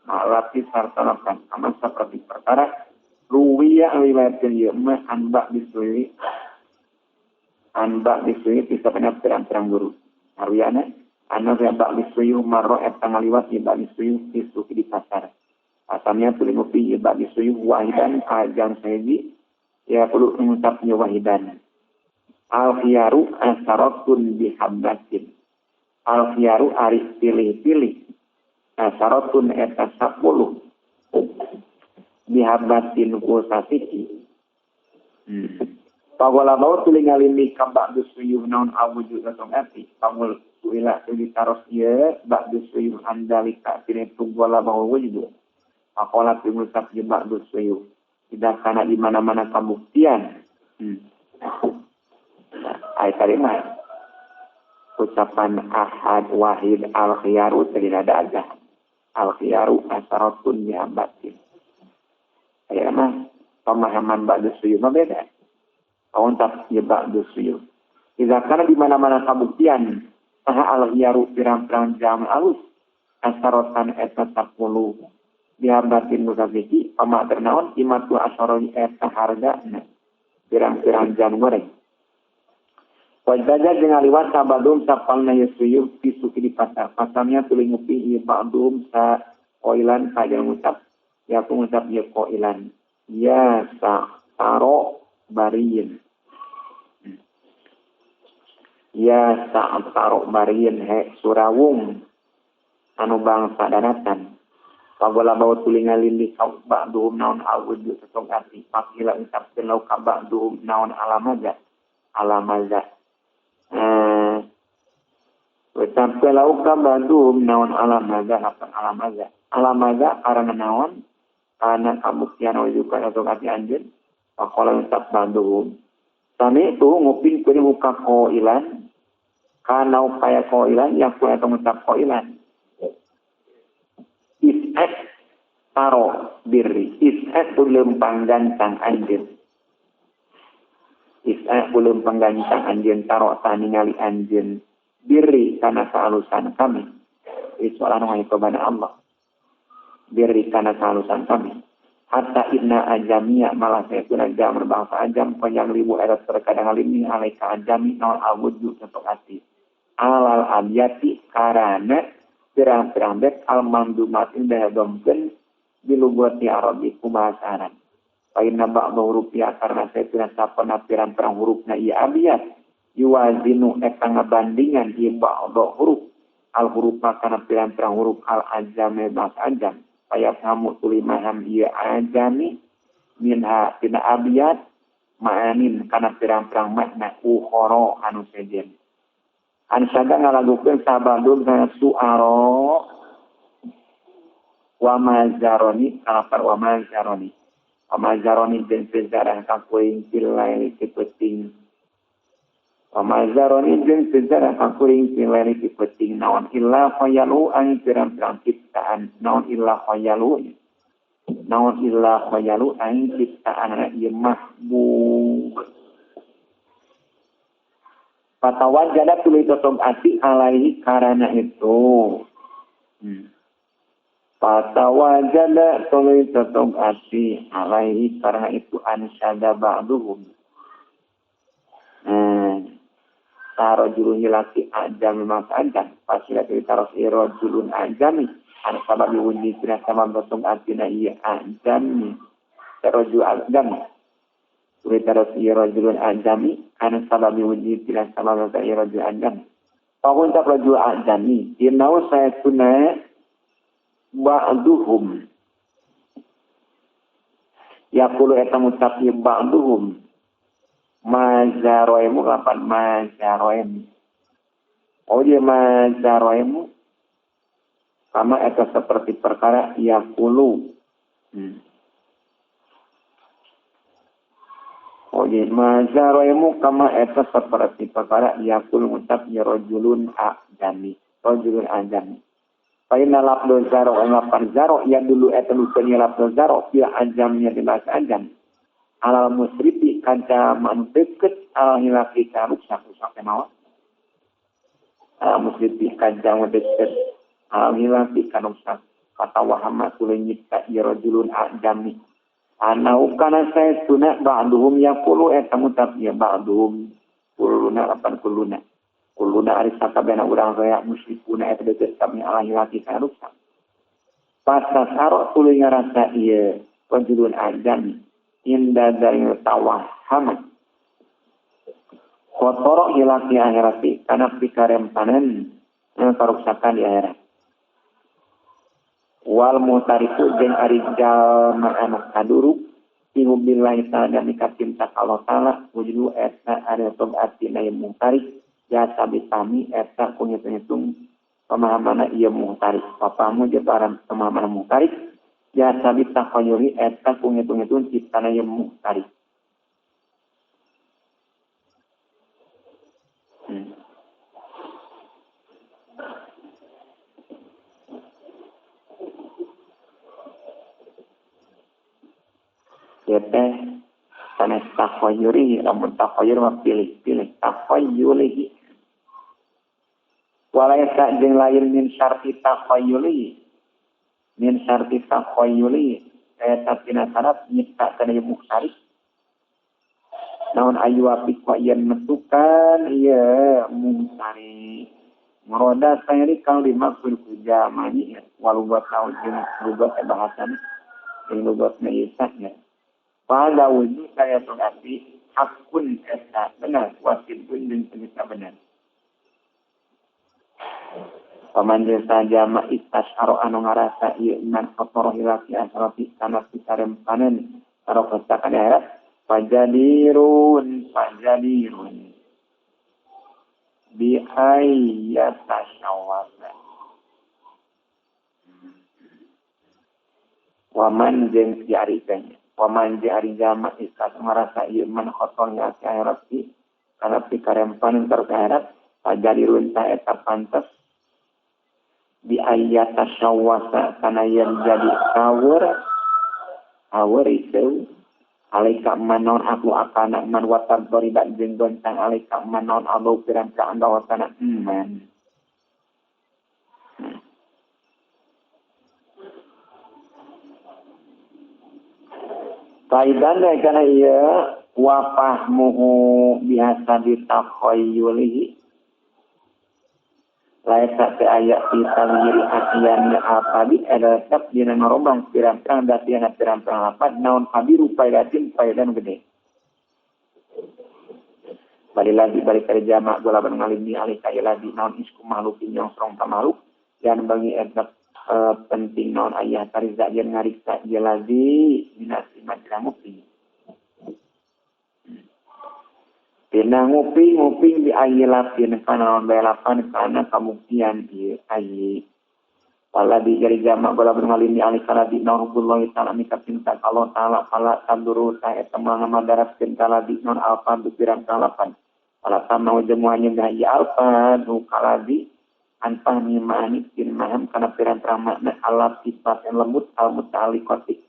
Speaker 1: malati sarta lapan aman saperti perkara ruwiya riwayatkeun ieu mah anba bisui bisa pirang-pirang guru arwiana anu bak bisuyu marro eta ngaliwat ieu bak bisuyu disuki di pasar asamnya tuluy ngopi ieu bak bisuyu wahidan kajang sahiji ya perlu ngucapnya wahidan. Al-khiyaru asaratun bihabbatin. Al-khiyaru ari pilih-pilih asaratun eta 10 bihabbatin ku sasiki. Pagola bau tuluy ngalimi ka ba'du suyuh naon awujud latong ati. Pangul ila tuluy taros ieu ba'du suyuh andalika tine tunggola bau wujud. Pakola tuluy ngucap ieu ba'du suyuh. Tidak kana di mana-mana kabuktian. Ayat tadi mah ucapan ahad wahid al-khiyaru tadi ada aja. Al-khiyaru asaratun bihabbatin. Aya mah pemahaman ba'du suyuh mah beda. Untap ye ba'du suyuh. Iza kana di mana-mana kabuktian saha al-khiyaru pirang-pirang jam alus asarotan eta 10 bihabbatin musafiki pama ternaon imatu asaroi eta hargana pirang-pirang jam goreng. Wajaja jeung ngaliwat sabadum sapalna yusuyuh pisuki di pasar. Pasalnya tuluy ngopi ieu ba'dum sa qailan kajal ngucap ya ku ngucap ieu qailan ya sa taro bariin. Ya sa taro bariin he surawung anu bangsa daratan. Pagola bau tuluy ngalindih ka ba'dum naon awujud tetong ati. Pakila ngucapkeun lau ka ba'dum naon alamaza. Alamaza. Sampai lauka badum naon alamaza lapan alamaza. Alamaza karena naon karena kabuktian wajukan atau kati anjeun. Pakola ucap badum. Sami itu nguping kuring muka qailan kana upaya qailan yang ku eta ngucap qailan. Is'at taro birri. Is'at lempang gantang anjeun. Is'at lempang gantang anjeun taro taningali anjeun birri kana kaalusan kami. Itu anu ngahitobana Allah. Birri kana kaalusan kami. Hatta inna ajamia malah sayakuna jam berbangsa ajam panjang ribu erat terkadang alimi alaika ajami naon awuju untuk hati. Alal abiyati karana pirang-pirang bet al-mandumat indah domken bilugati arabi kubahasa Arab. Paina ba'da hurufia karena saya tidak sapana pirang-pirang hurufna iya abiyat yuwazinu eta ngabandingan ieu ba'da huruf al huruf kana pirang-pirang huruf al ajame bahasa ajam. Payah kamu tuli maham ieu ajami minha tina abiyat ma'anin kana pirang-pirang makna ukhara anu sejen. Ansaga ngalagukeun sabadun kana suara wa mazaroni kalapar wa mazaroni. Wa mazaroni jeung sejarah kakuring pilaili ti peuting. Wa mazaroni jeung sejarah kakuring pilaili ti peuting naon illa khayalu an pirang-pirang ciptaan naon illa khayalu naon illa khayalu an ciptaan ieu mahbub. Fatawajada tuluy totong ati alaihi karana itu. Fatawajada tuluy totong ati alaihi karena itu ansyada ba'duhum. Tarajulun laki ajami maka ajam. Pasila tuluy taros irajulun ajami. An sababi wujud tina sabab betong atina ieu ajami rajul ajami tuluy taros ieu rajulun ajami an sababi wujud tina sabab betong ieu rajul ajami pamun tak rajul ajami inau sayatuna ba'duhum yaqulu eta ngucap ieu ba'duhum mazaroemu lapan mazaroemu oh dia mazaroemu sama eta seperti perkara yaqulu oh dia mazaroemu kama eta seperti perkara yaqulu ngucap ya rajulun ajami rajulun ajami Paina labdo zaro lapan zaro ya dulu eta lukeun labdo zaro fil ajamnya di bahasa ajam alal musrifi kaca manteket alal hilafi ka rusak rusak teh mawa alal musrifi kaca manteket alal hilafi ka rusak kata wahama tuluy nyipta ieu rajulun ajami anau kana saestuna ba'duhum yaqulu eta mutap ya ba'duhum kuluna lapan kuluna kuluna ari sakabehna urang raya musyrikuna eta deukeut kami ala hilaki ka rusak pasasaro tuluy ngarasa ieu rajulun ajami inda dari tawahama kotoro hilaki akhirati kana pikarempanan karuksakan di akhirat wal mutariku jeung ari jalma anu kaduruk billahi ta'ala mikacinta Allah ta'ala wujudu eta ari taati na mutarik jasa bitami eta ku ngitung-ngitung pemahamanna ieu muhtarik papamu jeung pemahamanna muhtarik jasa bitakhayuri eta ku ngitung-ngitung ciptana ieu muhtarik Ieu teh sanes takhayuri lamun takhayur mah pilih-pilih takhayyulihi walaisa jeung lain min syarti takhayyuli eta tina syarat nyiptakeun ieu muhtarik naon ayu apik wa yen metukan ieu muhtarik muroda sayri kang dimaksud ku jamani walugat tau jeung lugat bahasana jeung lugat ieu nya pada wujud saya berarti hakun eta benar wasibun jeung eta benar. Paman jasa jama istasyaro anu ngarasa ieu iman kotoro hilaki asrati kana pikarempanan karokasakan akhirat fajadirun fajadirun bi ayyatasawwaba waman jeung diarikeun waman jeung ari jama istas ngarasa ieu iman kotoro hilaki asrati kana pikarempanan karokasan akhirat fajadirun ta eta pantes di ayat tasyawasa kana yang jadi kawur awur itu alaika manon aku akana man watan toribat jeung goncang alaika manon alu pirang-pirang bawatana man Faidan kana ieu wa fahmuhu biasa ditakhayyulihi laisa teu aya fi taghyiri asian alfabi ada tetep dina ngarobah pirang-pirang datiana pirang-pirang lapan naon kabiru faidatin faidan gede bali lagi balik ka jama golaban ngalimi alih ka lagi naon isku makhluk nyongkrong ka makhluk dan bagi eta penting naon ayah tariza jeung ngariksa ieu lagi dina sima nguping Dina nguping di ayi lapin kana naon bae lapan kana kabuktian ieu ayi. Wala di jari jama bola bermalini alih kana di naurullah ta'ala mikacinta Allah ta'ala fala taduru ta eta moal ngamadaraskeun kaladi non alfa du pirang kalapan. Fala tamau jemuan nyegah ieu alfa du kaladi anfah mimani tin maham kana pirang-pirang makna ala sifat lembut al muta'alliqati.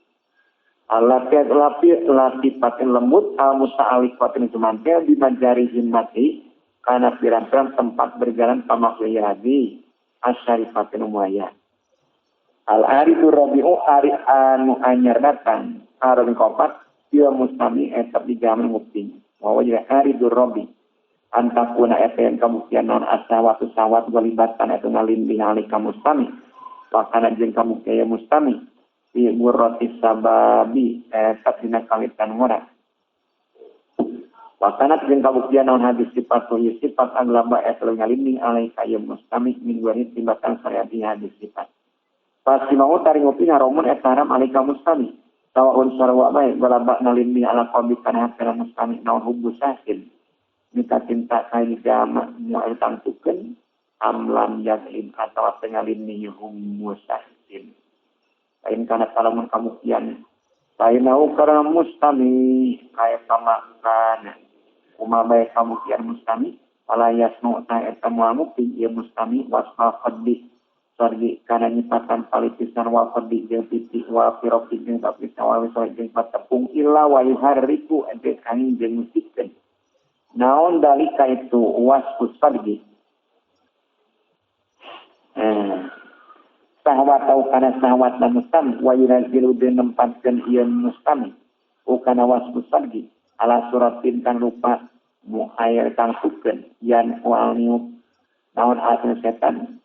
Speaker 1: Latifatin lembut al muta'alliqatin cumantel di majari himmati kana pirang-pirang tempat berjalan pamakhluk hadi asyarifatin umaya al aridu rabi'u ari anu anyar datang aron kopat fil mustami etap di jaman nguping wa wajah aridu rabi antakuna eta yang kabuktian non asawatu sawat golibatan eta ngalindih alika mustami Wakana jeung kamu kaya mustami fi murrati sababi eta dina kawitan ngora. Wakana jeung kabuktian naon hadis sifat tu sifat aglaba eta ngalinding alai ka ieu mustami min wari tibatan syariati hadis sifat. Pasti mau tari ngopi haramun eta haram alai ka mustami. Tawaun sarwa bae galaba nalinding ala qabi kana hatena mustami naon hubbu sahin. Mika cinta kai jama moal tangtukeun amlam yakin atawa ngalinding hubbu sahin. Lain kana salamun kabuktian lain au karena mustami kaya pamakan kumaha bae kabuktian mustami fala yasnu ta eta moal mupi ieu mustami wasfa qaddi sargi kana nyipatan palitisan wa qaddi jeung piti wa firoki jeung papisan wa wisoi jeung patepung illa wa yuharriku ente kanging jeung musikeun naon dalika itu wasfu sargi sahwat au kana sahwat na mustami wa yunazzilu jeung nempatkeun ieu mustami u kana wasfu sargi ala suratin kan rupa muair tangtukeun yan wal niup naon asal setan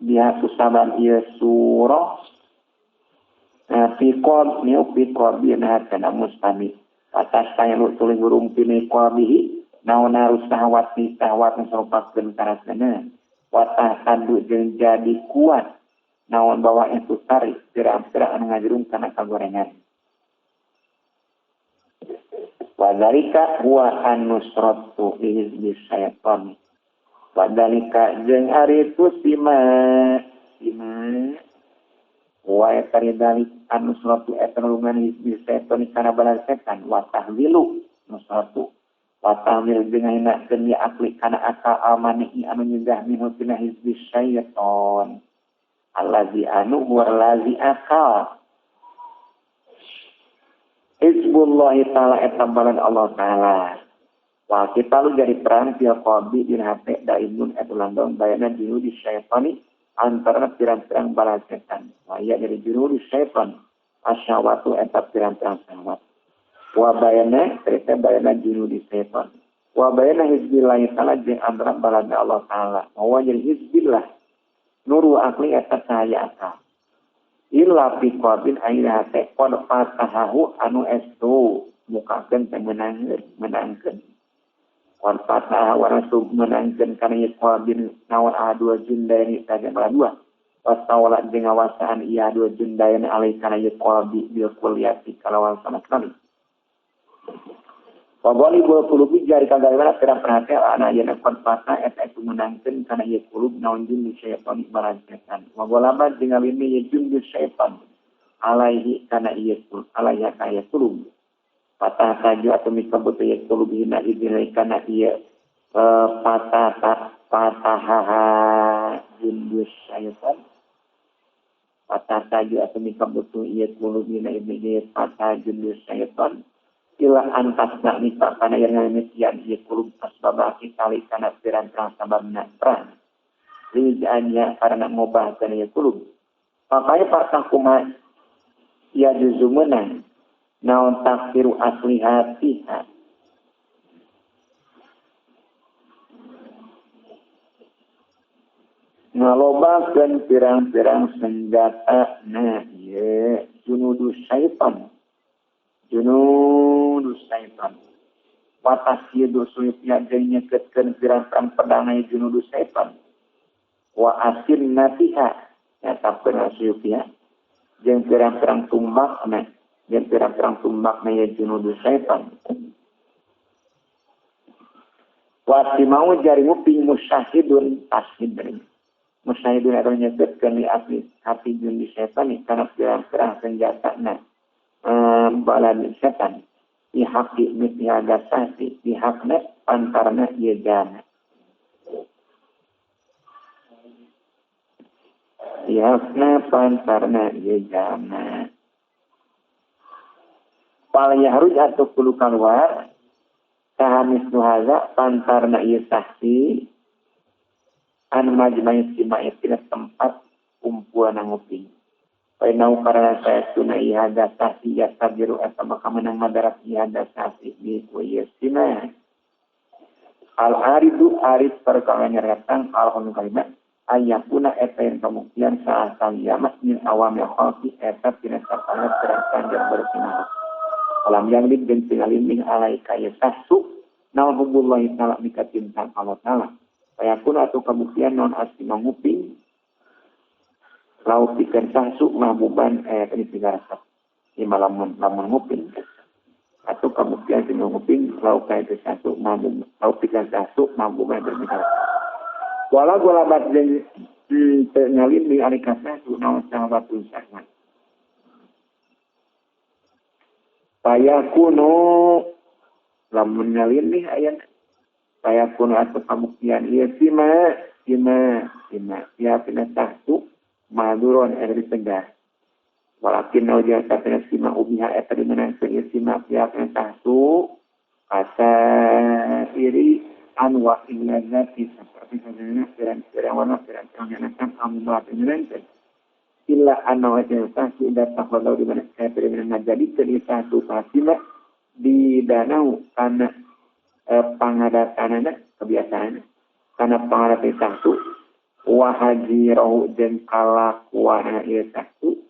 Speaker 1: dia kusaban ieu surah fi qab niup fi qabi kana mustami atas taylu tuling burung pini qabihi naon harus sahwat ni sahwat sarupakeun karasana watah tandu jeung jadi kuat naon bawa itu tarik pirang-pirang anu ngajurung kana kagorengan. Wadalika huwa an-nusratu li hizbi syaitan. Wadalika jeung ari itu sima wa tari dalik an-nusratu eta nulungan hizbi syaitan kana bala setan wa tahwilu nusratu wa tahwil jeung ngahinakeun ya akli kana akal amani anu nyegah minhu tina hizbi syaitan. Allazi anu huwa allazi akal Hizbullah ta'ala eta balan Allah ta'ala. Wa kita lu jadi perang fil qalbi dina hate daimun eta landong bayana junudi syaitani antara pirang-pirang bala setan. Wa iya dari junudi syaitan asyawatu eta pirang-pirang syahwat. Wa bayana cerita bayana junudi syaitan. Wa bayana hizbillah ta'ala jeung antara balan Allah ta'ala. Wa jadi hizbillah nuru akli eta cahaya akal. Illa fi qabin aina hate qad fatahahu anu estu mukakeun teh menangkeun qad fatahahu anu estu menangkeun kana ieu qabin naon dua jundaini saja bala dua wastawala jeung ngawasaan ieu dua jundaini alai kana ieu qabi bil kulliyati kalawan sama sekali wa ghalibul qulubi jari kagawena pirang perhatian ana yeuna qad fata eta itu menangkeun kana ieu qulub naon jun syaitan balan setan wa ghalaba jeung ngalini ieu jun syaitan alaihi kana ieu qulub alaiha ka ieu qulub patah saju atau mikabut ieu qulub hina idina kana ieu patah patahaha jun syaitan patah saju atau mikabut ieu qulub hina idina patah jun syaitan ila antas nak nipa kana yang ngamitian ieu kulub asbab kitali kana pirang-pirang sababna perang rizanya karena ngobah kana ieu kulub makanya partah kumaha ya juzu meunang naon takfiru aslihatiha ngalobakeun pirang-pirang senjata na ieu junudu syaitan junudu syaitan watas ieu suyupnya jeung nyeketkeun pirang-pirang pedang ieu junudu syaitan wa asin natiha nyatapkeun suyupnya jeung pirang-pirang tumbakna jeung pirang-pirang tumbakna ieu junudu syaitan wa simau jari nguping musyahidun tasidri musyahidun eta nyeketkeun di api hati junudu syaitan kana pirang-pirang senjatana balan setan dihaki mitiaga sasi dihakna antarna ieu jana dihakna pantarna ieu jana pal yahruj atau kudu keluar saha mislu haza pantarna ieu saksi an majma'i sima'i tina tempat kumpulan nguping. Painau karena saya tuna ihada sasi yastabiru eta maka menang madarat ihada sasi di kuyesina. Al aridu arid perkara nyeratan al kalimat Ayakuna eta yang kemungkinan salah saliyamah min awamil khalqi eta tina sapana terang jeung bersinah. Alam yang lid jeung tingalinding alaika yasasu naon hubbullahi ta'ala mikacinta Allah ta'ala. Ayakuna atau kabuktian non asli manguping lau pikeun sahsu mahbuban eta dipigarasap. Ieu lamun lamun nguping atau kabuktian sing nguping lau ka itu sahsu mahbub lau pikeun sahsu mahbuban berpigarasap. Walau golabat jeung ngalinding alika sahsu naon sahabatun syahwat. Payakunu lamun ngalindih aya payakunu atau kabuktian ieu sima sima sima ya pina sahsu maduron eta dicegah. Walakin naujah pina sima ubiha eta dimenangkeun ieu sima ya pina sahsu asa iri anwa illazati seperti sadayana pirang-pirang warna pirang-pirang enakan amubat menyenangkan illa anna wajah sahsu datang walau di mana pirang ngajadikeun ieu sahsu pasima di danau kana pangadatanana kebiasaan kana pangadatan sahsu wa hajirahu jeung kalakuana ieu sahsu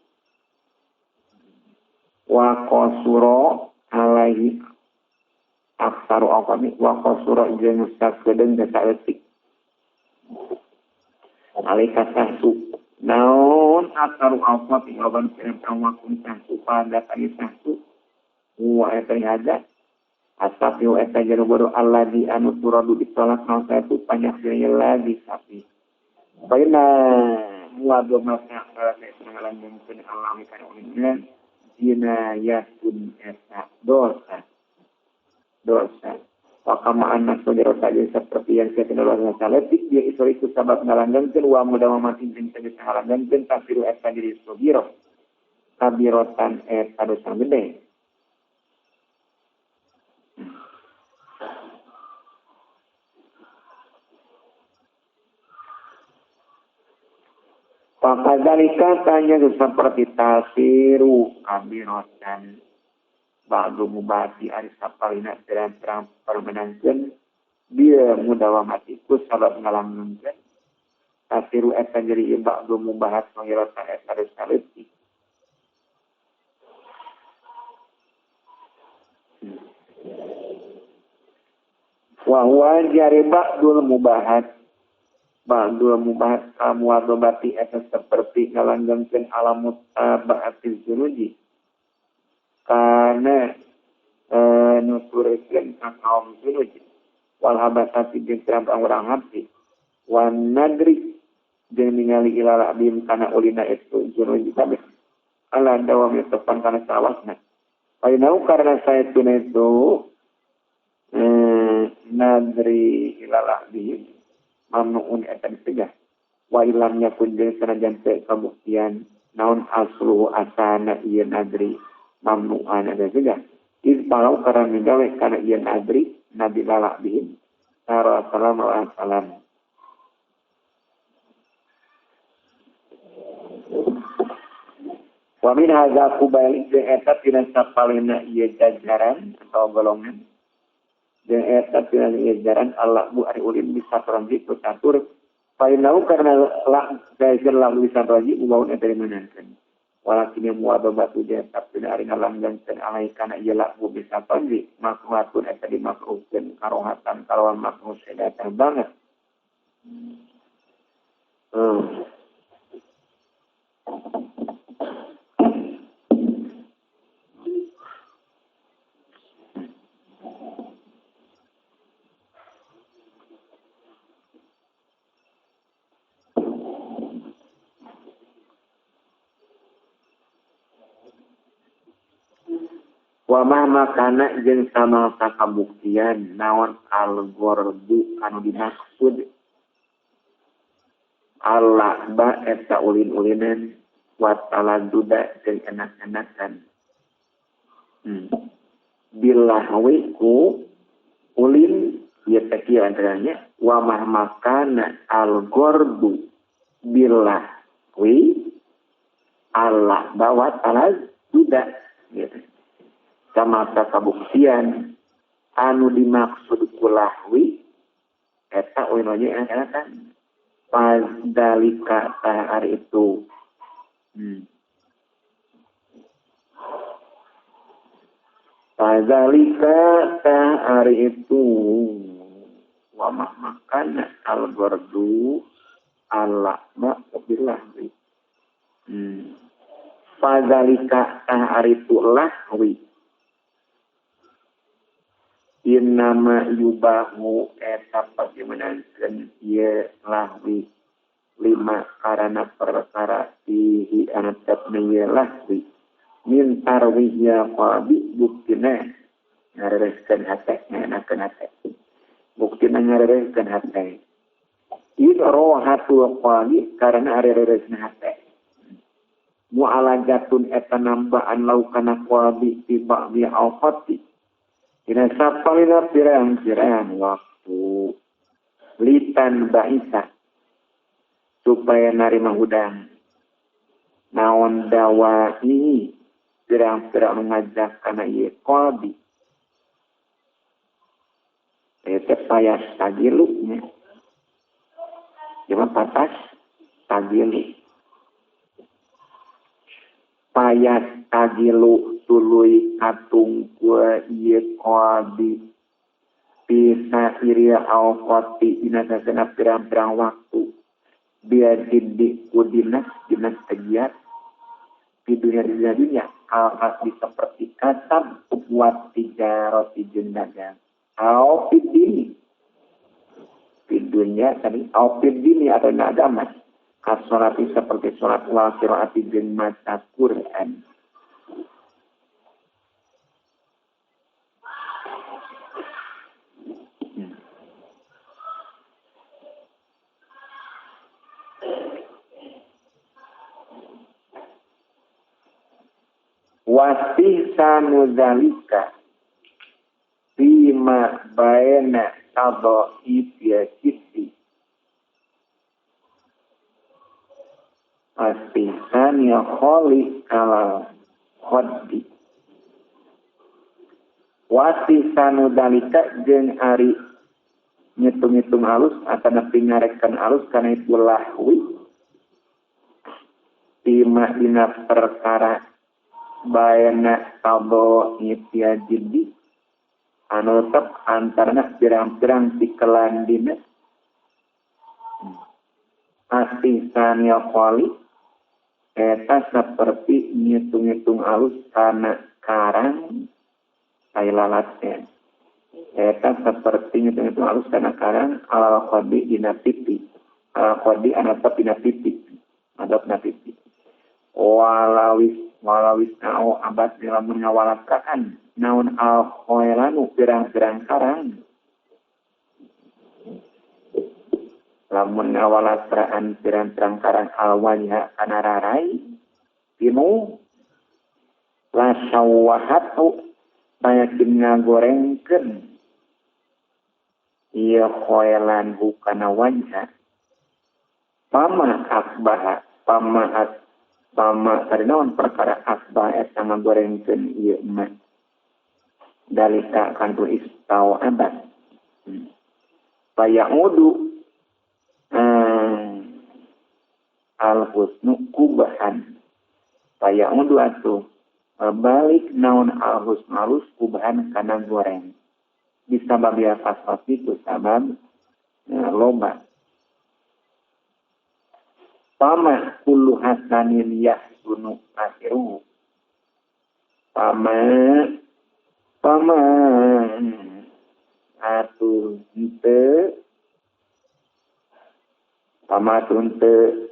Speaker 1: wa qasura alaihi aksaru awqami wa qasura jeung sakedeung saeutik alaika sahsu naon aksaru awqami loban pirang-pirang waktu sahsu pada tadi sahsu wa eta hada asafi wa eta jero bodo alladzi anu turadu ditolak naon saetu panyak lagi sapi baina wa do masa ngalanggengkeun alami kana ulin jinayatun eta dosa dosa. Wakama anak saudara saja seperti yang saya kenal saletik dia isoriku sabab ngalanggengkeun wa mudawamati jeung tegas ngalanggengkeun tafiru eta diri sogiro kabirotan eta dosa gede. Fakadzalika tanya seperti tasiru kabirotan ba'du mubati ari sapalina terang-terang permenangkeun dia mudawamati ku sabab ngalanggengkeun tasiru eta jadi ba'du mubahat mangirota eta saeutik. Wa huwa jari ba'dul mubahat ba'dul mubahat kamuadobati eta seperti ngalanggengkeun alamut tabaati zunuji karena nuturkeun ka kaum zunuj wal habasati jeung pirang-pirang urang habsi wan nadri jeung ningali ilal abim kana ulina itu zunuj kabeh ala dawam tepan kana sawasna painau karena saetuna itu nadri ilal abim mamnuun eta dicegah wa ilam yakun jeung sanajan teu kabuktian naon asluhu asana ieu nadri mamnu'an ada juga. Izbalau karena migawe karena ia nadri nabi lalak bihim. Salam salam. Wa min hadza kubalik jeung eta tina sapalina ieu jajaran atau golongan. Jeung eta tina ieu jajaran Allah bu ari ulin bisa teranji ku catur. Fainau karena lah gaekeun lah bisa teranji ubaun eta dimenangkeun. Walakin yang muadobatu tetap tidak ari ngalanggengkeun alai kana ieu lagu bisa tonji makruhatun eta dimakruhkeun karohatan kalawan makruh sedatan banget. Wa mahma kana jeung samangsa kabuktian naon al-gordu anu dimaksud Allah ba eta ulin-ulinan wa taladuda jeung enak-enakan. Bilahwi ku ulin ieu teh kieu antaranya wa mahma kana al-gordu bilahwi Allah ba wa taladuda gitu. Samata kabuktian anu dimaksud kulahwi eta ulin enak-enakan Fadzalika tah ari itu. Fadzalika tah ari itu wa makana al-gardu ala ma bilahwi. Fadzalika tah ari itu lahwi. Innama yubahu eta pageumeunangkeun ieu lahwi lima karana perkara fihi anu tetepna ieu lahwi min tarwihya qalbi buktina ngarereskeun hate ngaenakeun hate buktina ngarereskeun hate irohatul qalbi karana areresna hate mu'alajatun eta nambaan laukana qalbi fi ba'di awqati dina sapalina pirang-pirang waktu litan ba'isa supaya narima hudang naon dawahi pirang-pirang ngajak kana ieu qalbi eta payas tagilu nya jeung patas tagilu payas tagilu tuluy katungkul ieu qalbi bisa iria awqati dina sasana pirang-pirang waktu biar didik ku dinas dinas kegiat di dunia dunia al-asli seperti kasab buat tiga roti dagang au fidini di dunia tadi au fidini atau agama kasolati seperti sholat wal qiraati jeung maca Quran. Wasihsanu zalika fima baina tadhaifil jiddi wasihsan ya khali alal khaddi wasihsanu zalika jeung ari ngitung-ngitung alus atanapi ngarekan alus kana itu lahwi fima dina perkara bayana tabo nitya jiddi anu tetep antarana pirang-pirang tikelan dina asihsanil khali eta seperti ngitung-ngitung alus kana karang tai lalatnya eta seperti ngitung-ngitung alus kana karang alal khadi dina pipi alal khadi anu tetep dina pipi adab na pipi walawis nao abad lamun ngawalakaan naon al khailanu pirang-pirang karang lamun ngawalakaan pirang-pirang karang al wajha kana rarai tinu la sawahatu bayakin ngagorengkeun ieu khailan hukana wajha pama akbaha pama pama tadi naon perkara asbah eta ngagorengkeun ieu mah dalika kantu istau abad fayaudu al husnu kubahan fayaudu atuh balik naon al husnu alus kubahan kana goreng disabab ya fasfasi ku sabab loba pama kullu hasanin yahsunu akhiruhu pama pama atuh henteu pama atuh henteu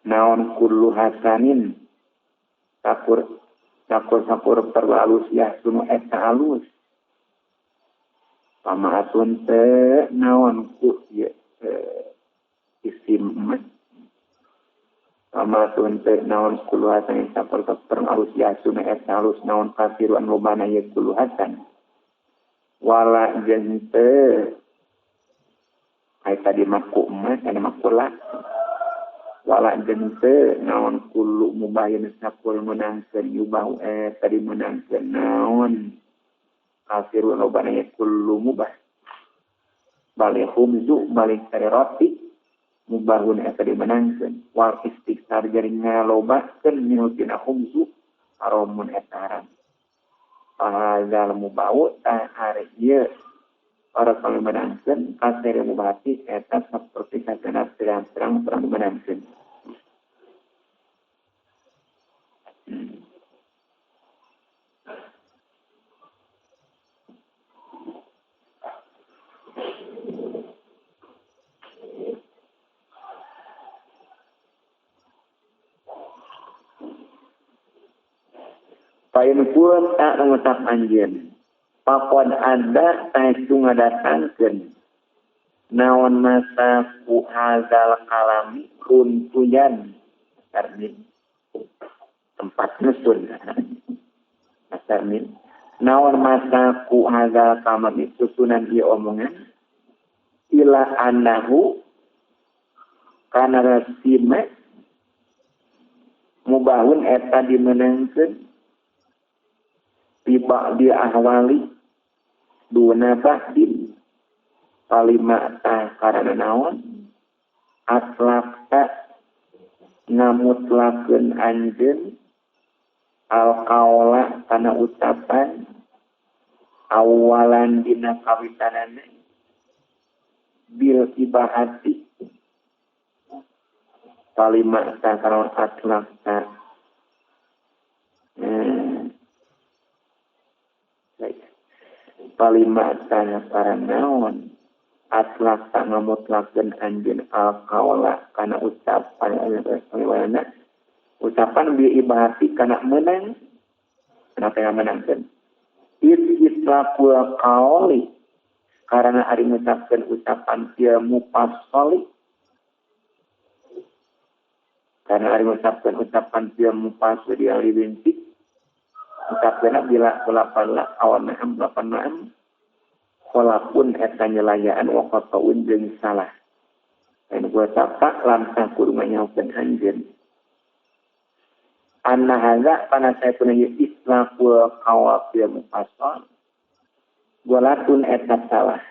Speaker 1: naon kullu hasanin sakur sakur sakur perlu alus yahsunu eta alus pama atuh henteu naon ku ieu isim pama tunte naon kullu hasan saper saper alus yasuna eta alus naon kasiru an lobana ye kullu hasan wala jeung teu ai tadi maku mah kana makula wala jeung teu naon kullu mubayyin sakul meunangkeun yubahu tadi meunangkeun naon kasiru lobana ye kullu mubah balik khubzu balik tari roti mubahun eta dimenangkeun wal istighfar jadi ngalobakeun minhu tina khubzu haramun eta haram. Fahadzal mubau tah ari ieu para pangmenangkeun kasere mubahati eta saperti satana pirang-pirang pangmenangkeun. Pain pun tak mengucap anjeun. Pakon ada taitu ngadatangkeun. Naon masa ku hazal kalami runtuyan. Termin. Tempat nyusun. Termin. Naon masa ku hazal kalami susunan ieu omongan. Ila annahu kana rasime mubahun eta dimenangkeun tiba di ahwali duna ba'din palima tah karana naon atlaqta ngamutlakeun anjeun alqaula kana ucapan awalan dina kawitanana bil ibahati palima tah karana atlaqta palima tanah para naon atlak tak ngamutlakeun anjeun alqaula kana ucapan ucapan bi ibahati kana meunang kana teh meunangkeun itlaqul qauli karena ari ngucapkeun ucapan ieu mufassali karena ari ngucapkeun ucapan ieu mufassali diawinti ucapkeun bila kulapan la awan na'am lapan na'am kolapun eta nyelayaan wa qata'un jeung salah. Lain gua tapak lamsah kudu nganyaokeun anjeun. Anna hadza kana saepuna ieu itlaqul qawafil mufassal golatun eta salah.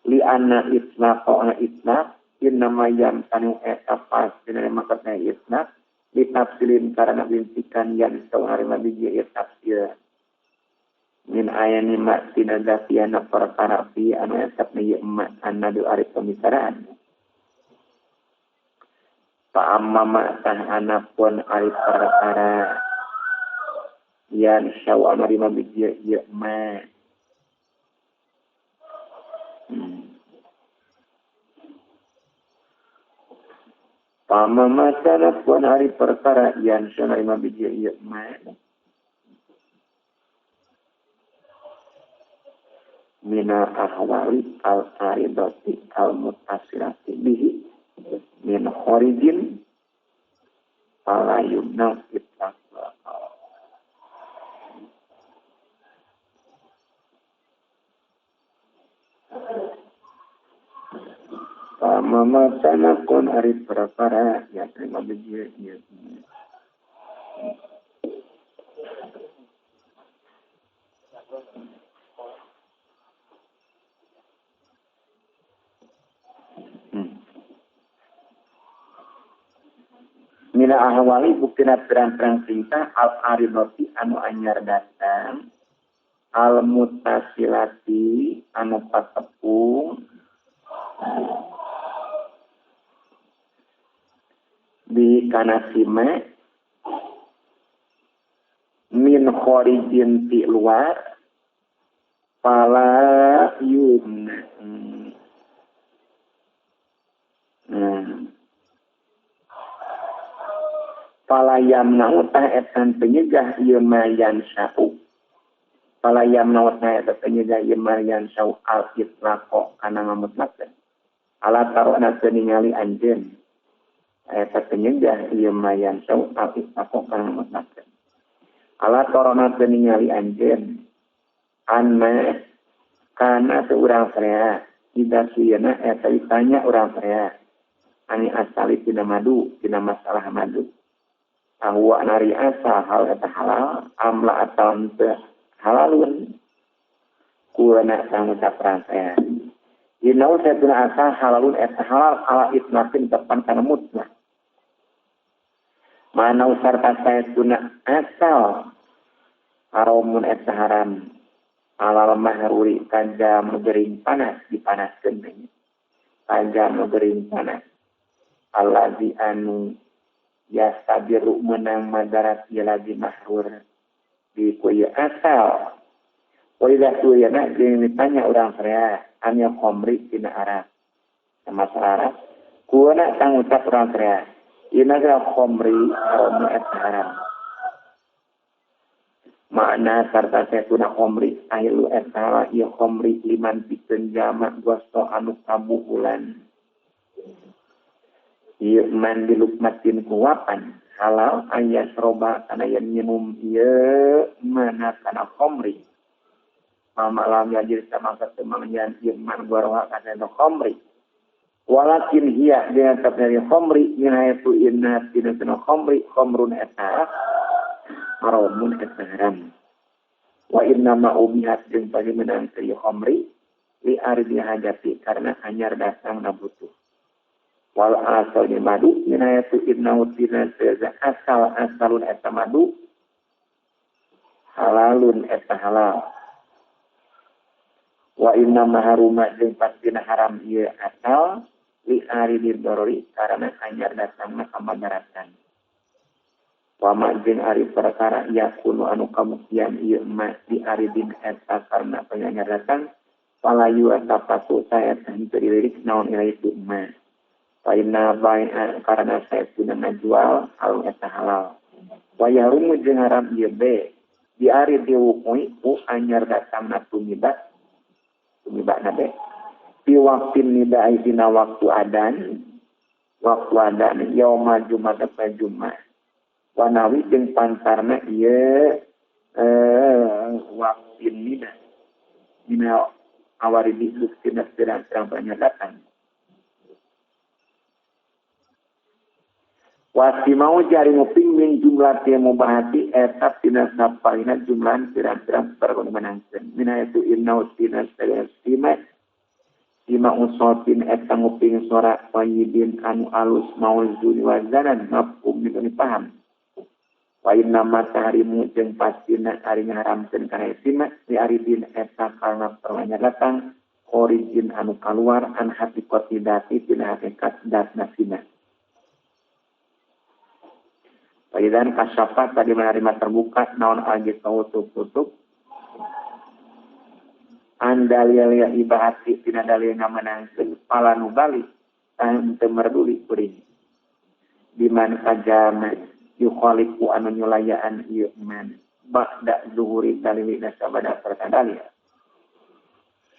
Speaker 1: Li anna itlaqa itlaq innama yamtanu eta pasti maksudna itlaq ditafsilin karena bintikan yang sawari nabi ieu tafsir min ayani ma tina dafiana perkara fi anu etapna ieu ma anna du ari pembicaraan fa amma ma tah anapun ari perkara yang sawari nabi ieu ma Pama mata pun hari perkara yang sanarima biji ieu ma mina ahwali al aridati al mutasirati bihi min khorijin fala yumna itlaq. Pama mata pun hari perkara yang terima biji ieu. Mina ahwali buktina pirang-pirang tingkah al-aridoti anu anyar datang al-mutasilati anu patepung di kanasime min khorijin ti luar fala yumna. Fala yamna'u tah etan penyegah ieu ma yansa'u. Fala yamna'u tah etan penyegah ieu ma yansa'u al itlaqo kana ngamutlakeun. Ala tarona teu ningali anjeun. Eta penyegah ieu ma yansa'u al itlaqo kana ngamutlakeun. Ala tarona teu ningali anjeun. Anna kana seurang saya ida sieuna eta ditanya urang saya. Ani asali tina madu, tina masalah madu. Ahwa nari asa hal eta halal amla atau henteu halalun kulana sangucap saya Inau saytuna asal halalun eta halal ala itnafin tepan kana mutlak. Manau sarta saytuna asal haramun eta haram alal mahruri kanja gering panas dipanaskeun teh. Kanja gering panas. Allazi anu yastabiru menang madarat ieu lagi mahrur di ku ieu asal. Wa idza suyana jeung ditanya urang rea anu khomri tina Arab. Masalah Arab kuana tang ucap urang rea ina khomri haram eta haram. Makna sarta saytuna khomri ahilu eta ieu khomri liman pikeun jama gosto anu kabuhulan. Ieu man dilukmatin kuwapan halal ayas roba kana yen nginum ieu mana kana khomri. Mama lam yajir samangsa teu mangyan ieu man goroha kana khomri. Walakin hiya dina dari khomri minhaitu inna tina khomri khomrun eta haramun eta haram. Wa inna ma ubihat jeung pagi menang teu khomri li ardi hajati karena anyar datang na butuh. Wal asal madu minhaitu inna tina asal asalun eta madu halalun eta halal. Wa inna ma haruma jeung pastina haram ieu asal li aridil dorori karena anyar datangna kamadaratan. Wa ma jeung ari perkara yakunu anu kabuktian ieu ma di aridin eta karena penyanyar datang palayu atapatu saya henteu dilirik naon itu ma. Fa inna bai'a karena saya guna ngajual al eta halal. Wa yahrumu jeung haram ieu be di aridil wuqui ku anyar datangna tumibak tumibak na be. Fi waqtin nida'i dina waktu adan yauma jumat apa jumat wanawi jeung pantarna ieu waqtin nida dina awaridi buktina pirang-pirang panyadatan wasi mau jari nguping min jumlah tieu mubahati eta tina sapalina jumlahan pirang-pirang perkara menangkeun mina itu innau tina sima sima usotin eta nguping sora tayyibin anu alus mauzun wazanan mafhum dipun paham. Wa inna ma tahrimu jeung pastina ari ngaharamkeun kana sima li aridin eta karena perwanya datang origin anu kaluar an haqiqati dati tina hakikat datna sima. Faidan kasyafa tadi menerima terbuka naon aja tutup andalialia ibahati tina dalil ngamenangkeun pala nu balik teu merduli kuring diman kajama yukhaliqu anu nyulayaan ieu man ba'da zuhuri dalil nasabada serta dalil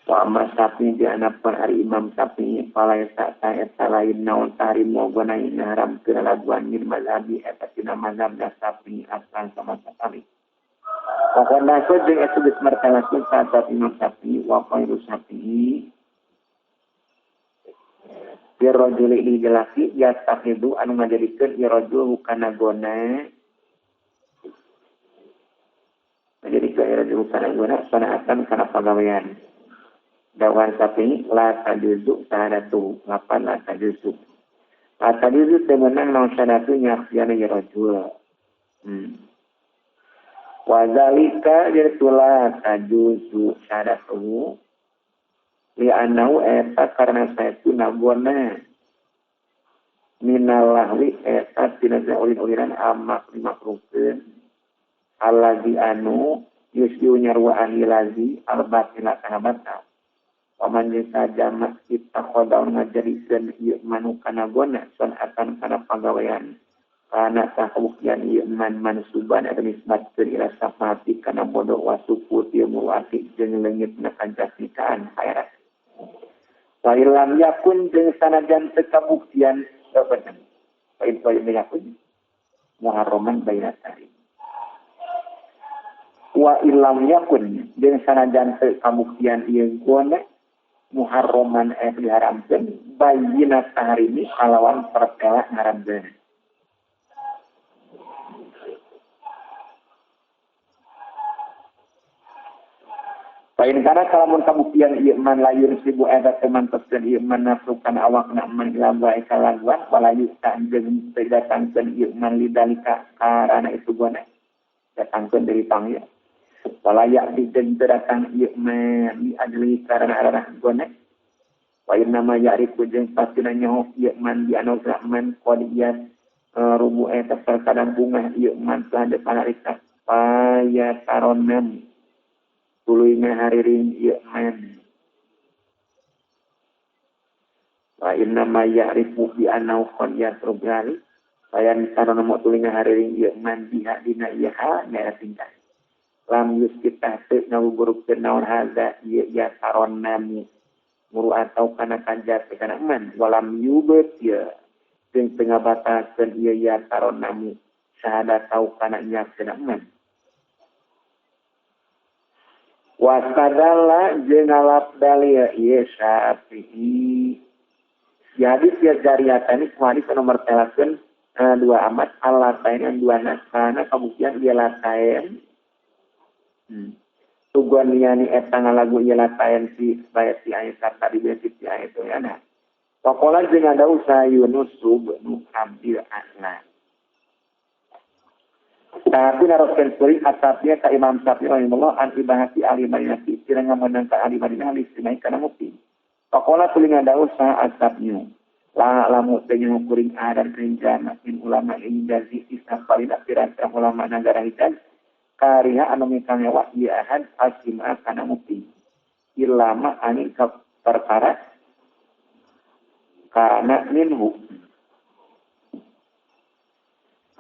Speaker 1: wa amma sapi di anapan ari Imam Syafi'i palaesa ta lain naon tahrim gona haram kana laguan min mazhabi eta tina mazhab Syafi'i asal sama sekali. Pokoknya jeung eta geus martalakeun saat Imam Syafi'i wa qairu Syafi'i bi rajuli dijelasi yastahidu anu ngajadikeun ieu rajul kana gona ngajadikeun ieu rajul kana gona sanaatan kana pagawean. Dawan Syafi'i la tajuzu sahadatu lapan la tajuzu la tajuzu teu meunang naon sahadatu nyaksiana ieu rajul. Wa zalika la tajuzu sahadatu li annahu eta karena saestuna gona minal lahwi eta tina ulin-ulinan amak dimakruhkeun allazi anu yusyu nyarwaan ilazi al-batila kana batal. Paman jasa jamak kita khodaun ngajadikeun ieu manu kana gona sunatan kana pagawean kana kabuktian ieu man mansuban eta nisbatkeun ila safati kana bodoh wasuku ieu muwati jeung leungitna kancasikaan akhirat. Wa illam yakun jeung sanajan teu kabuktian bener. Wa in yakun muharraman baina tahrim. Wa illam yakun jeung sanajan teu kabuktian ieu gona muharraman diharamkeun bayyinat tahrimi kalawan pertela ngaramkeun. Pain kana kalamun kabuktian ieu man layur sibu eta teu manteskeun ieu man nafsu kana awakna man ila kalaguan walayu ta'jeng teu datangkeun ieu man lidalika karana itu gona datangkeun dari pangya walaya jeung teu datang ieu man li ajli karana arah gona wa inna ma ya'rifu jeung pastina nyaho ieu man bi anu man qadiyat rubu eta kadang bunga ieu man depan harita paya taronam tuluy ngahariring ieu man wa inna ma ya'rifu bi annahu qad yasrubali bayan taronam tuluy ngahariring ieu man biha dina ieu hal nyaeta tingkah lam yuskitah teu ngagugurukkeun naon hadza ieu ya taronam muru atau kana kajat kana man walam yubet ya jeung teu ngabatakeun ieu ya taronam sahada tau kana nyakeun man wasadalla jeung ngalap dalil ieu Syafi'i. Hadis ya jariyatani hadis nomor telakeun dua amat alatain dua nasana kabuktian ieu latain. Tuguan liyani eta ngalagu ieu latain si bayat si Aisyah tadi besi si Aisyah ya nah. Pakola jeung ada usaha Yunus bin Abdil A'la. Tapi naroskeun kuring asapnya ka Imam Syafi'i rahimahullah an ibahati ahli Madinah tina ngameunang ka ahli Madinah listinai kana ngopi. Pakola kuring ada usaha asapnya. La lamu teu nyaho kuring adan rinjana min ulama Hijazi isafalina pirang-pirang ulama nagara Hijaz kariha anu mikangewa ieu ahad asima kana ngopi. Ilama ani ka perkara kana minhu.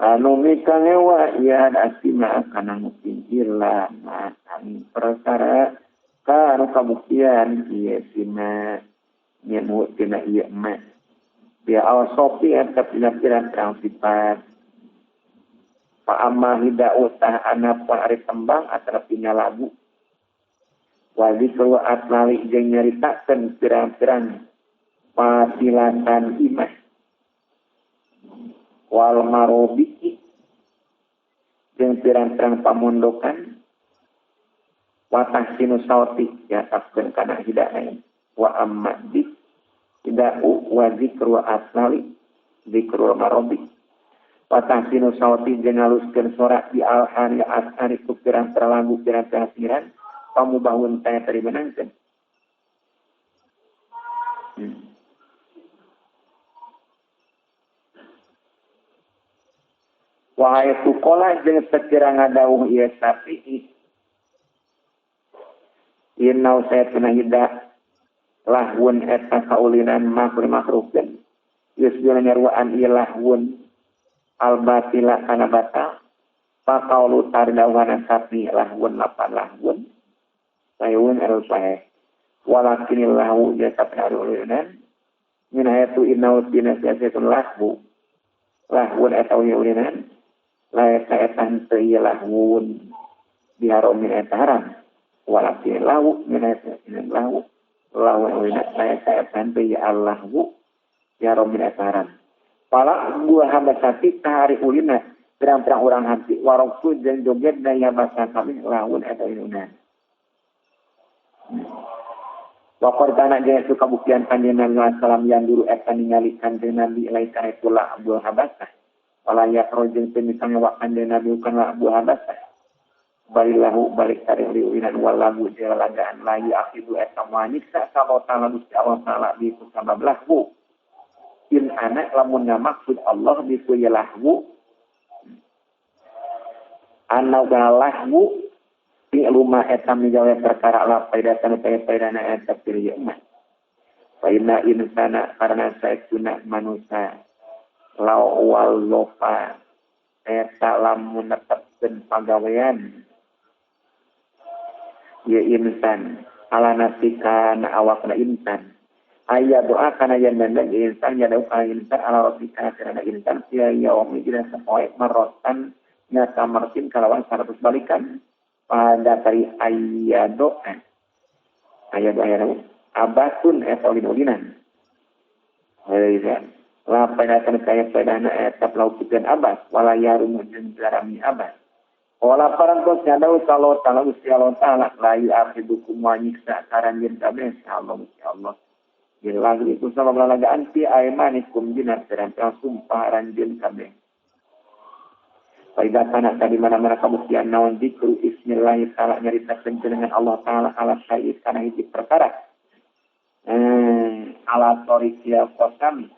Speaker 1: Anu mikangewa ia asima kana mungkin illa ma kami perkara kanu kabuktian ieu sima minhu tina ieu ma bi awsofi eta pira-pira sifat fa amma hidau tah anapun ari tembang atau pina lagu wa zikru atlali jeung nyaritakeun pirang-pirang pasilatan imah wal marobiki jeung pirang-pirang pamondokan wa tahsinu sauti ya tafkeun kana hidayah wa amma bi hidau wa zikru aslali zikru marobi wa tahsinu sauti jeung ngaluskeun sora bi alhani asari ku pirang-pirang lagu pirang-pirang siran pamubahun teh tadi menangkeun. Wahai tukola jeung sekira ngadauh ieu Syafi'i inau sayatuna hida lahwun eta kaulinan makhluk makhlukeun yusbuna nyaruaan ieu lahwun albatila kana batal faqaulu tardawana Syafi'i lahwun lapan lahwun sayun al sahih walakinillahu jasabna ulinan min hayatu inau tina sayatun lahu lahwun eta ulinan la eta henteu ieu lahwun biharomin eta haram walakin lahu min eta lahu lahu ulina la eta henteu ieu allahu biharomin eta haram pala gua habasati tahari ulina pirang-pirang urang hati waroksu jeung joget da habasa kami lahun eta ulina Wakor kana jeung suka buktian kanjeng Nabi sallam yang dulu eta ningali kanjeng Nabi lain kana itu la Abu Habasah wala yakrojeng teu mikangewa kanjeng Nabi kana Abu Habasah balilahu balik tarik liuinan walagu jalagaan la yaqidu eta moal nyiksa kalau ta'ala Gusti Allah ta'ala bi sabab lahu in ana lamun ngamaksud Allah bi ku lahu ana lahu fi luma eta migawe perkara la faidatan faidana eta pir mah fa inna insana karena saestuna manusia law wal lofa eta lamun netepkeun pagawean ye insan ala nafsika na awakna insan aya doa kana yen dandan insan ya doa insan ala rabbika kana insan ya yaumi dina sapoe marotan nyata martin kalawan 100 balikan pada tari aya doa abatun eta ulin-ulinan la painatan kaya paidana eta laukian abas wala yarumu jeung jarami abas Wala parantos nyadaw kalau ta'ala Gusti Allah ta'ala la yu'akhidukum wa nyiksa karanjeun kabeh Allah Gusti Allah. Bila itu sama lalagaan fi aimanikum dina pirang-pirang sumpah ranjeun kabeh. Faida kana tadi mana-mana kabuktian naon zikru ismillahi ta'ala nyaritakeun dengan Allah ta'ala ala syai'in kana hiji perkara. Ala tariqil qasam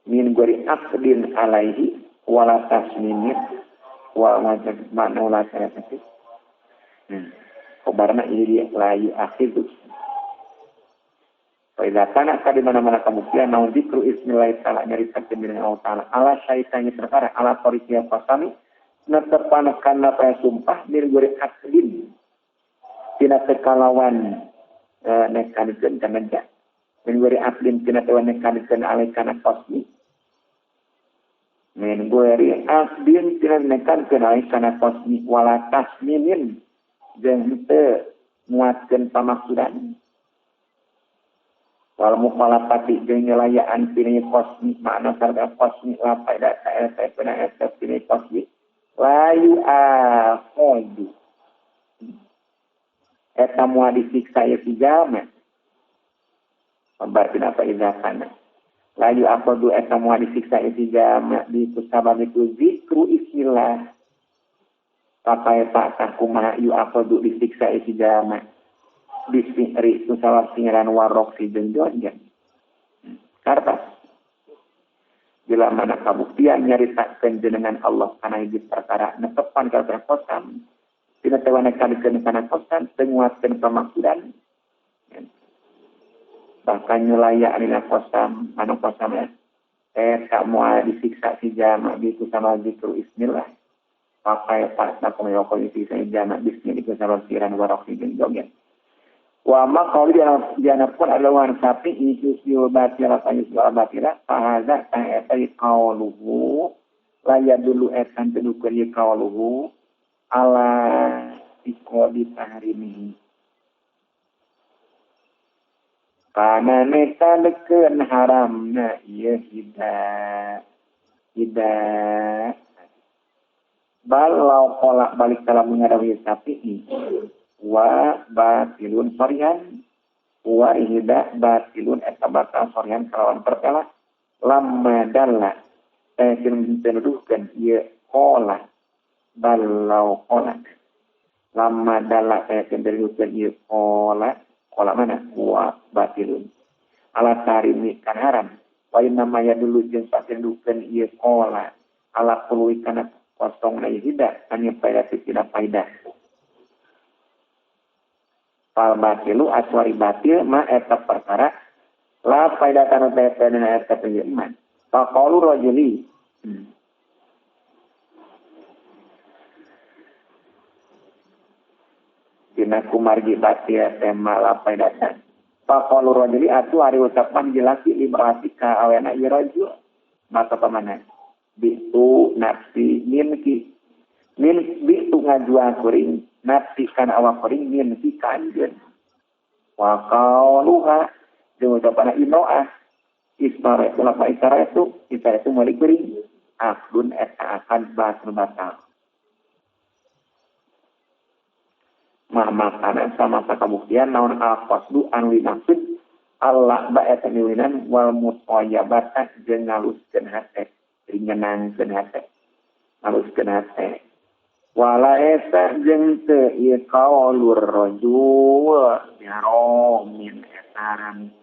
Speaker 1: min gori aqdin alaihi wala tasmimin wa majad makna la sarati. Khobarna ieu la yu'akhidhu. Fa idza kana ka di mana-mana kabuktian naon zikru ismillahi ta'ala nyaritakeun dengan Allah ta'ala ala syaitan perkara ala tariqil qasami netepan kana pa sumpah min gori aqdin tina tekalawan nekanikeun kana min gori aqdin tina nekanikeun alai kana qasmi min gori aqdin tina nekanikeun alai kana qasmi wala tasminin jeung teu nguatkeun pamaksudan wal mukhalafati jeung nyelayaan pini qasmi makna sarta qasmi la faida ta pina eta pini qasmi la yu'akhadhu eta moal disiksa ieu si jalma berarti apa idza kana la yu'akhadhu eta moal disiksa ieu si jalma di kusabab itu zikru ismillah pakai pak kumaha yu'akhadhu disiksa ieu si jalma bisiri kusabab singeran warok si jeung jojan kartas bila mana kabuktian nyaritakeun jenengan Allah kana hiji perkara netepan ka kosam tina teu nekanikeun kana kosam teu nguatkeun pamaksudan bahkan nyelaya anina kosam anu kosam ya eta moal disiksa si jalma biku sama zikru ismillah pakai pak kumaya disiksa si jalma bismi iku sabab siran warok jeung joget wa ma qauli dia pun adalah wan sapi yusyu batila fayusyu batila fa hadza ta'ata qauluhu la yadullu etan tedukeun ye qauluhu ala iqadi tahrimihi kana neta deukeun haramna ieu hida hida balau qala balik kalamun ngadawi sapi wa batilun sorihan wa ihda batilun eta batal sorihan kalawan pertela lamma dalla jeung tenuduhkeun ieu qala balau qala lamma dalla jeung tenuduhkeun ieu qala qala mana wa batilun ala tarimi kan haram wa inna ma yadullu jeung patenduhkeun ieu qala ala qului kana kosong na ihda anu faedah tidak faedah fal batilu aswari batil ma eta perkara la faedah kana faedah eta iman fa qaulu rajuli dina kumargi batil tema la faedah fa qaulu rajuli atu ari ucapan jelaki librati ka awena ieu rajul maka pamana bitu nafsi minki min bitu ngajual kuring nafsi kana awak kuring min si kanjeun wa qauluha jeung ucapan imro'ah ismara itu lapa isara itu meuli kuring akdun eta akan batal batal mah makana sama kabuktian naon al-qasdu anu dimaksud Allah ba eta miwinan wal mutayyabata jeung ngaluskeun hate ringenangkeun hate ngaluskeun hate wala eta jeung teu ieu qaulur rajul biharomin etaran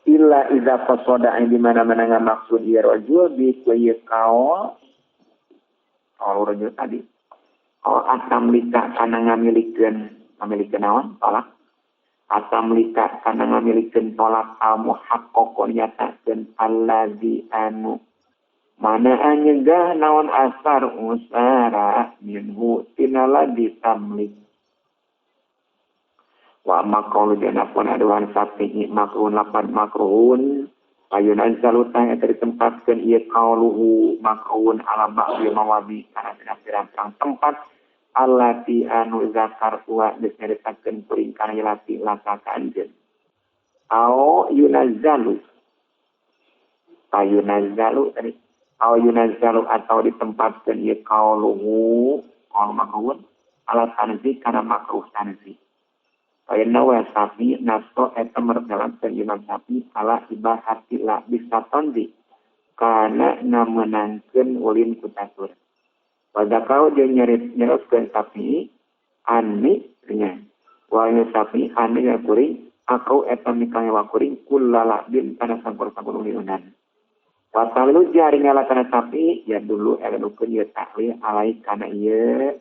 Speaker 1: illa idza qasada di mana-mana ngamaksud ieu rajul bi ieu qaul qaul rajul tadi oh atamlika kana ngamilikeun naon tolak atamlika kana ngamilikeun tolak al muhaqqaq nyatakeun allazi anu mana anyegah naon asar usara minhu tina ladzi tamlik wa maqaulu janapun aduan sapi makruhun lapan makruhun ayun anzalutan eta ditempatkeun ieu qauluhu makruhun ala ba'di mawabi kana dina pirang-pirang tempat allati anu zakar tua geus nyaritakeun kuring kana lati laka ka anjeun au yunazzalu ayunazzalu tadi au yunazzalu atau ditempatkeun ieu qauluhu qaul makruhun ala tanzi kana makruh tanzi. Kayana wa sapi nasto eta merdalamkeun Imam Syafi'i ala ibahati la bisa tanzi kana ngamenangkeun ulin ku tatur. Wadakau jeung nyeroskeun Syafi'i anni nya. Wa Syafi'i anni ya kuring aku eta mikangewa kuring kullala bin kana sampur-sampur ulinan. Wa talu jari ngalatana Syafi'i ya dulu eta ieu tahlil alai kana ieu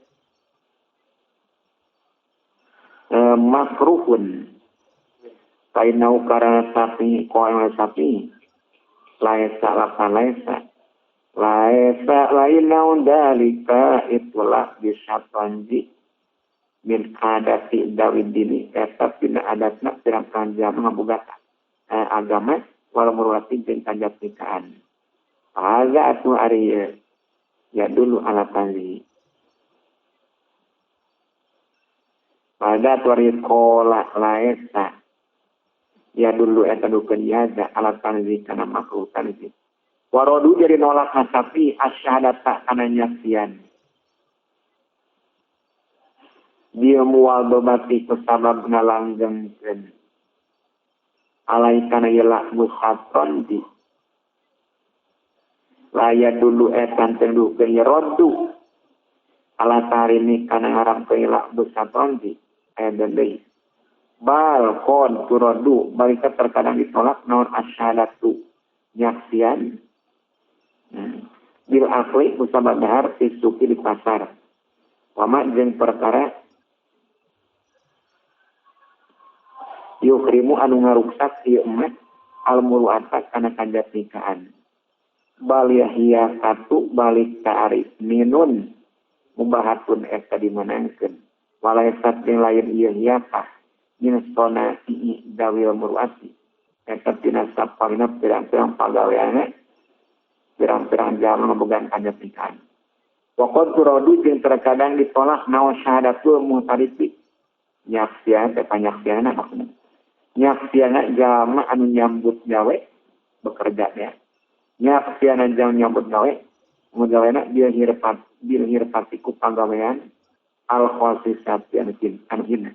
Speaker 1: makruhun kainau karana sapi koal sapi laesa lapan laesa laesa lainau dalika itulah bisa panji min adati dawidini eta pina adatna pirang-pirang jama ngaboga agama wal murwati jeung kanjab nikahan haza atuh ari ya dulu ala tanzi pada tuari kola laesa ya dulu eta dukeun yaza ala tanzi kana makruh tanzi warodu jadi nolak hasapi asyhadata kana nyaksian dia muwadobati kusabab ngalanggengkeun alai kana yela musaton di laya dulu eta teh dukeun rodu ala tarini kana haramkeun yela musaton di dan deui bal kon turadu balika terkadang ditolak naon asyhadatu nyaksian bil akli musabab dahar fisuki di pasar wama jeung perkara yukrimu anu ngaruksak ieu emak al muru'ata kana kanjat nikahan bal yahya katu balik ta'arif minun mubahatun eta dimenangkeun walaisat jeung lain ieu hiapah min sonai dawil muru'ati eta tina sapalina pirang-pirang pagaweana pirang-pirang jalma ngabogaan kanjat nikahan wa qad turadu jeung terkadang ditolak naon syahadatul muhtarifi nyaksian teh panyaksianna maksudna nyaksianna jalma anu nyambut gawe bekerja ya nyaksianna jalma nyambut gawe mugawena dia hirpat bil hirpati ku pagawean al khosisati anu hina.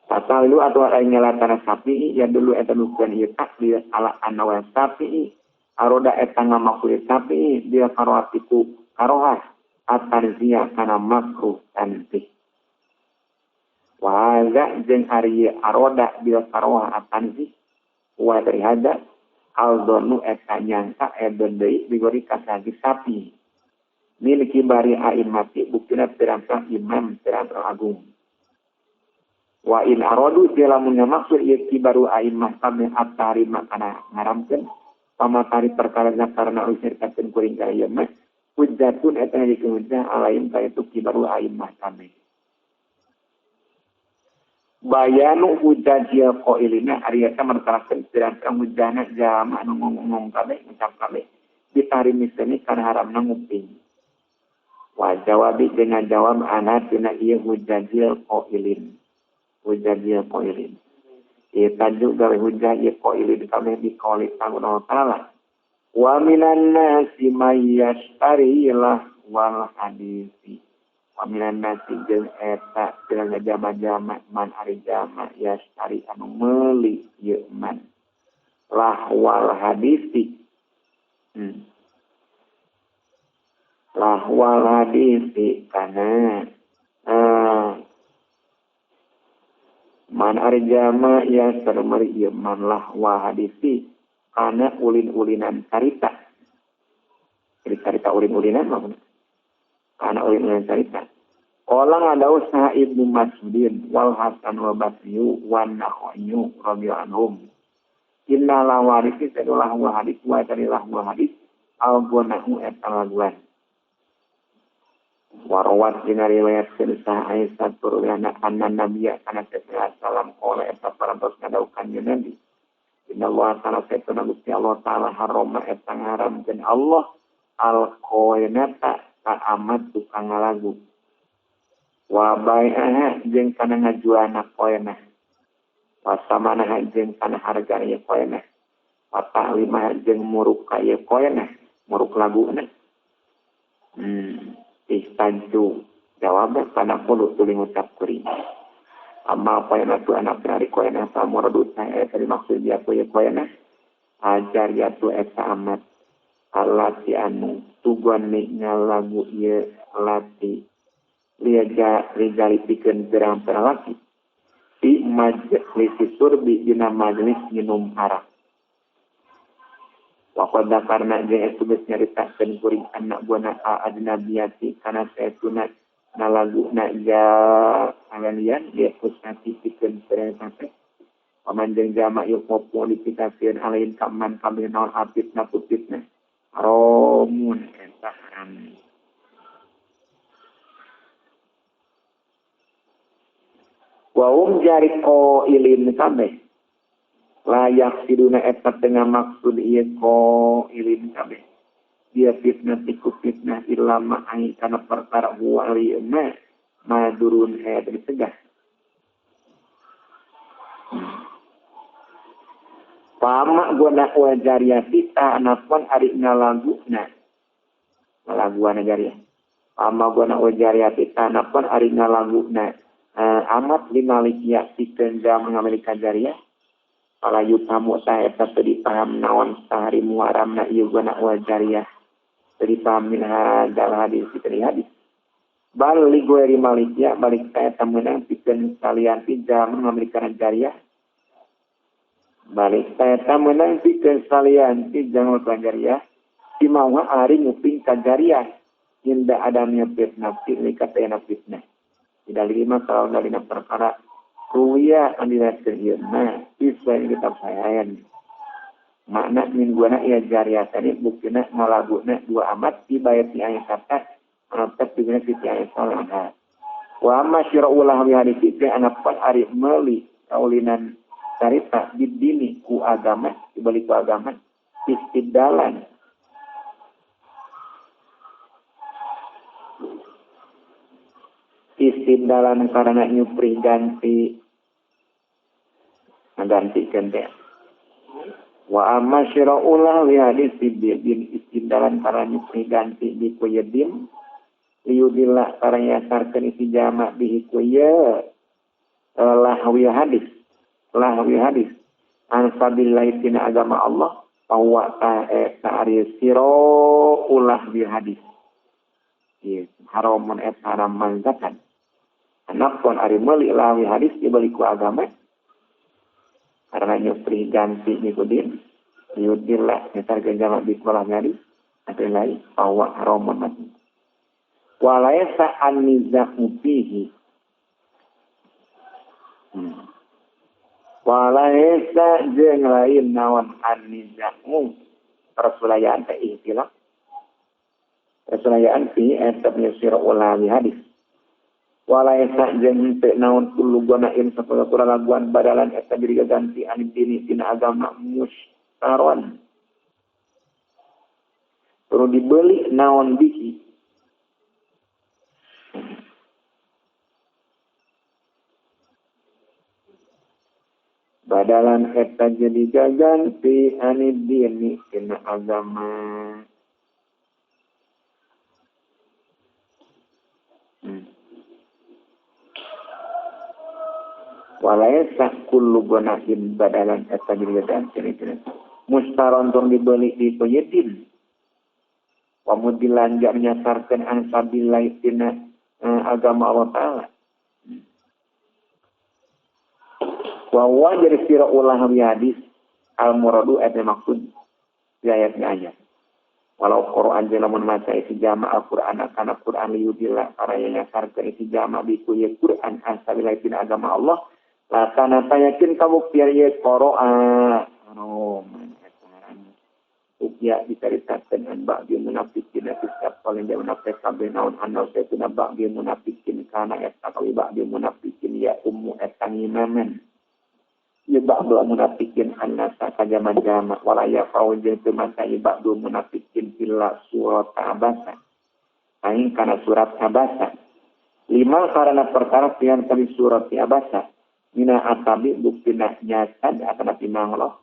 Speaker 1: Tatalu atau ari nyalatana Syafi'i ya dulu eta nukeun ieu takdir ala anna Syafi'i aroda eta ngamaksud Syafi'i dia karohatiku karohah atanzia kana makruh tanzih. Wa hadza jeung ari aroda bil karohah atanzih wa dari hada aldonu eta nyangka edon deui bigori kasagi Syafi'i min kibari a'immati buktina pirang-pirang imam pirang-pirang agung. Wa in aradu lamun ngamaksud ieu kibaru a'immah kabeh at-tarima kana ngaramkeun pamatari perkara karena usirkakeun kuring ka ieu mah hujjatun eta dijieun hujjah alaihim ka itu kibaru a'immah kabeh. Bayanu hujjajil qailina ari eta mertarakeun pirang-pirang hujjahna jalma anu ngomong kabeh ngucap kabeh ditarimi seni kana haramna nguping. Wa jawabi dengan jawab ana tina ieu hujjajil qailin. Hujjajil qailin. Ieu tajuk gawe hujjah ieu qailin kabeh diqauli Allah Ta'ala. Wa minan nasi may yashtari wal hadisi. Wa minan nasi jeung eta pirang jama-jama man ari jama yashtari anu meuli ieu man lahwal hadisi. Lahwal hadisi kana man ari jama yashtari mari ieu man lahwal hadisi kana ulin-ulinan carita. Jadi carita ulin-ulinan maksudna. Kana ulin-ulinan carita. Qala ngadau saha Ibnu Mas'udin wal Hasan wal Basri wan Nakhai radhiyallahu anhum. Inna la warisi sadulah wa hadis wa tarilah wa hadis al-gunahu eta laguan. Warawat dina riwayatkeun saha Aisyah turuyana anna nabiyya kana salam qala eta parantos ngadaukan ieu nabi. Inna Allah ta'ala satuna Gusti Allah ta'ala harama eta ngaramkeun Allah al-qainata ka amat tukang ngalagu wa bai'aha jeung kana ngajualna koenah wa samanaha jeung kana hargana ieu koenah wa ta'limaha jeung muruk ka ieu koenah muruk laguna istanju jawab kana kudu tuluy ngucap kuring amma koenah tu anak ari koenah pamuradu teh eta dimaksud dia ku ieu koenah ajar ya tu eta amat alati anu tuguan ngalagu ieu lati liaja rijali pikeun pirang-pirang laki di majelis surbi dina majelis minum arak wa qad karna jeung eta geus nyaritakeun kuring anak buana adnabiyati kana saestuna nalaguna ja alalian dia kusnati pikeun pirang-pirang paman jeung jama ieu popo dipikasieun alain kaman kabeh naon apitna putitna haromun eta haram. Wa um jari qailin kabeh layak siduna eta tengah maksud ieu qailin kabeh dia fitnah tiku fitnah illa ma'ai kana perkara huwa lima madurun eta dicegah. Pama guna wajariyati anapun ari ngalaguna ngalaguana jariyah. Pama guna wajariyati anapun ari ngalaguna amat limalikia pikeun jama ngamilika jariyah. Pala yutamu ta eta teu dipaham naon sahari muaramna ieu guna wajariyah. Teu dipaham min hadzal hadis pikeun hadis. Bal li ghairi malikia balik ta eta meunang pikeun salian ti jama ngamilika jariyah. Balik saya menang pikeun salian ti jangan jariah di mawa ari nguping ka jariah inda adamnya fitnah li katayana fitnah tidak lima kalau dalina perkara ruwiya anu diriwayatkeun ieu mah bisa kitab sahayan makna min guna ieu jariah tadi buktina ngalaguna dua amat di bayat ti aya kata anu digunakan ti aya salah wa amma syira'ul lahwi hadis teh anapan ari meuli kaulinan carita didini ku agama dibalik ku agama istiddalan istiddalan karena nyupri ganti menggantikan dia wa amma syira'ulah li hadis bin istiddalan karena nyupri ganti di kuyedin liyudillah karena nyasarkeun isi jama bihi kuye lahwi hadis lahwi hadis an sabilillahi tina agama Allah bahwa ta'ari siro ulah bi hadis yes haramun et haram manzakan anapun ari meuli lahwi hadis dibeli ku agama karena nyupri ganti nikudin yudillah nyasarkeun jama bi kulah hadis atau lain bahwa haramun mati walaysa an-nizahu fihi walaisa jeung lain naon an-nizamu persulayaan teh ikhtilaf persulayaan fi eta sira ulami hadis walaisa jeung teu naon kullu gunain sapura laguan badalan eta jadi gaganti an dini tina agama mustaron perlu dibeli naon bihi badalan eta jadi gaganti anid dini tina agama. Walaisa kullu gunain badalan eta jadi gaganti tina mustaron tong dibeli di kuyedin wa mudilan jar nyasarkeun an sabilillah tina agama Allah Ta'ala. Wa jadi sira ulah hadis al muradu eta maksud di ayat ayat walau Quran jeung lamun maca isi jama Al Quran kana Quran liyudillah para nyasarkeun isi jama bi ku ieu Quran asabilillah tina agama Allah la kana yakin kabuktian ieu Quran haram Ukia diceritakan an ba'di munafikin setiap paling dia munafik kabeh naon anau saytuna ba'di munafikin kana eta kawi ba'di munafikin ya ummu eta ngimaman ya ba'du munafikin annasa kajaman jama wala ya faujin teu masa ya ba'du munafikin illa surat abasa Aing kana surat Abasa. Lima karena perkara pian kali surat Abasa. Mina atabi buktina nyata akan mangloh.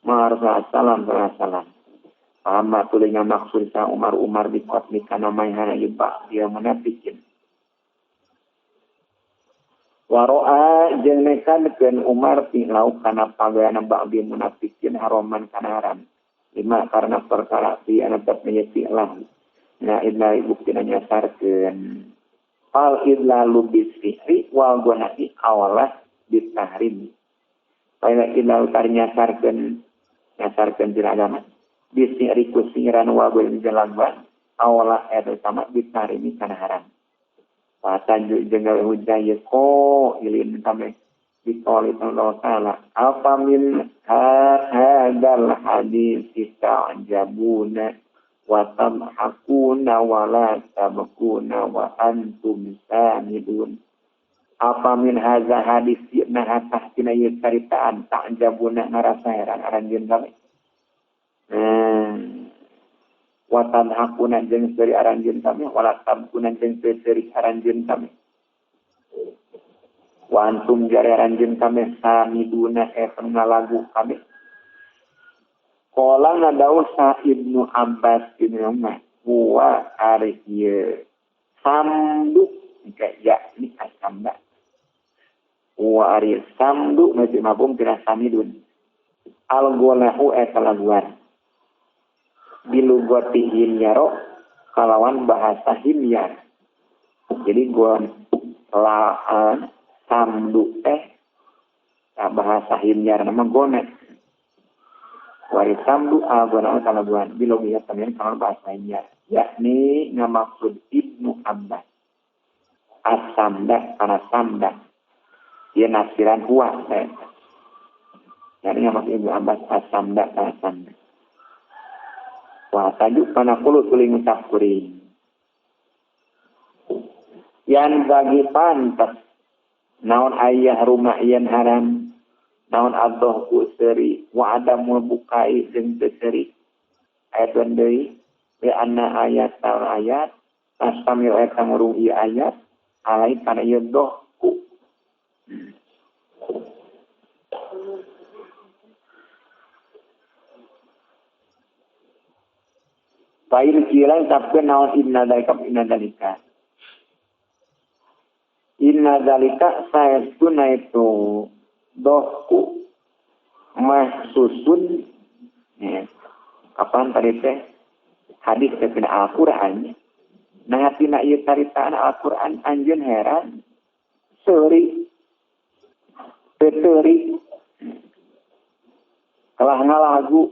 Speaker 1: Marsa salam salam. Ama tulinga maksud sa Umar Umar bikot mikana maihana iba dia munafikin. Waro'a jeung nekankeun Umar ti lauk kana pagawean ba'di munafikin haroman kana haram. Lima karena perkara ti anu tetep lah. Nah idla buktina nyasarkeun. Fal idlalu bisihri wal gunai awalah bitahrim. Fal idlalu nyasarkeun nyasarkeun dina agama. Bisihri ku sihiran wal gunai jalaban awalah eta sama bitahrimi kana haram. Patanju jeung gawe hujah ye ko ilin kame dikoli Allah taala apa min hadzal hadis ta'jabuna wa tamhakuna wa la tabkuna wa antum samidun apa min hadza hadis nah tahtina ye caritaan ta'jabuna ngarasa heran aranjeun kami watan hakuna jeung seuri aranjeun kami wala tabkuna jeung seuri aranjeun kami wa antum jare aranjeun kami samiduna eta ngalagu kami qala ngadau sa Ibnu Abbas bin Umar wa ari ieu samdu yakni asamba wa ari samdu nu mabum tina samidun al golahu eta laguan bilugoti himyaro kalawan bahasa himyar. Jadi gua laan samdu teh bahasa himyar nama gona. Wari samdu agona kalawan bilogiya tamian kalawan bahasa himyar. Yakni ngamaksud Ibnu Abbas. As-samda kana samda. Ieu nafsiran huwa teh. Yakni ngamaksud Ibnu Abbas as-samda kana samda. Wah tajuk kana kulo tuluy ngucap kuring. Yan bagi pantas naon ayah rumah yan haram naon adoh ku seuri wa adamul bukai jeung teu seuri. Ayat deui li anna ayat tal ayat tastamil eta ngurung ieu ayat alai kana ieu doh ku. Fail kira tapi naon inna dalika inna dalika. Inna dalika saestuna itu dohku mahsusun ya. Kapan tadi teh hadis teh tina Al-Qur'an. Nah tina ieu caritaan Al-Qur'an anjeun heran seuri teu kalah ngalagu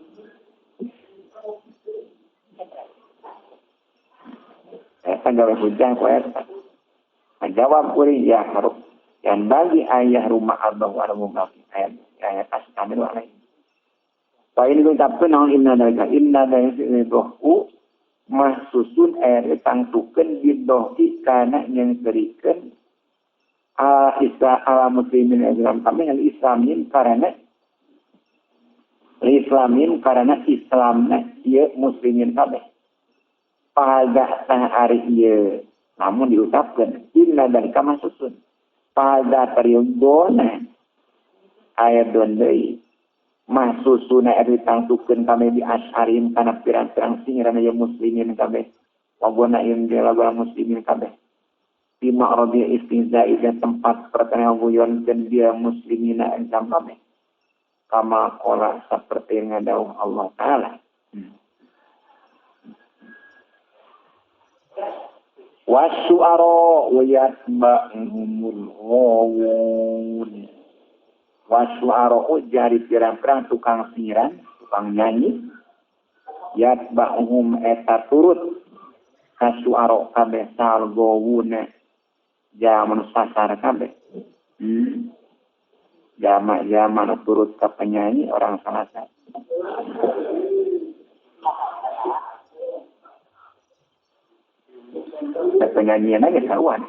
Speaker 1: eta gawe hujah ku eta. Jawab kuring ya harus yang bagi ayah rumah Allah wa rumah ayat ayat astamil alai. Fa ini ngucapkeun naon inna dalika inna dalika dohu mahsusun ayat tangtukeun bidohi kana nyengkerikeun ala isra ala muslimin islam kami al islamin karena islamin karena islamna ieu muslimin kabeh. Pada tah ari ieu namun diucapkeun inna dalika mahsusun pada periodona ayat deui mahsusuna ari tangtukeun kami di asharim kana pirang-pirang singiran ieu muslimin kabeh wagona ieu lagu muslimin kabeh di ma'radi istinza'i dan tempat pertanyaan guyonkeun dia muslimina islam kabeh kama qala saperti ngadawuh Allah taala. Wasyu'ara wa yatba'uhumul ghawun. Wasyu'ara jari pirang-pirang tukang singiran, tukang nyanyi. Yatba'uhum eta turut kasyu'ara kabeh sal ghawun. Jaman sasar kabeh. Jama-jama turut ka penyanyi orang salah satu. Penyanyian aja karuan.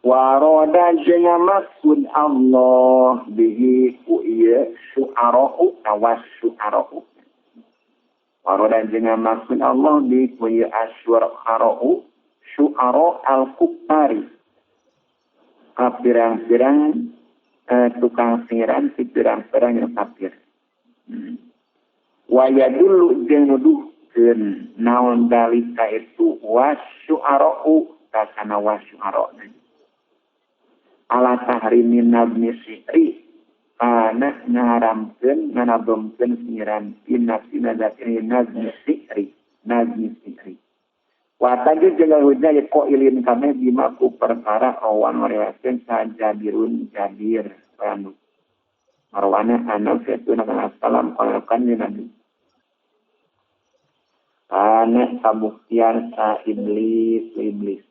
Speaker 1: Waroda jeung maksud Allah bihi ku ieu syu'ara'u awas syu'ara'u. Waroda jeung maksud Allah bihi ku ieu asy'ara'u syu'ara al-kuffari. Ka pirang-pirang tukang singiran si pirang-pirang yang kafir. Wa yadullu jeung nuduhkeun naon dalika itu wasyu'ara'u kasana wasyu'ara'u. Ala tahrimin nabni syi'ri kana ngaharamkeun nganabomkeun singiran inna nazmi syi'ri nazmi syi'ri. Wa tajud jeung hujah ye qailin kame bima ku perkara awan ngariwayatkeun sajabirun jabir anu marwana anu satuna salam qala kanjeng Nabi kana kabuktian sa iblis iblis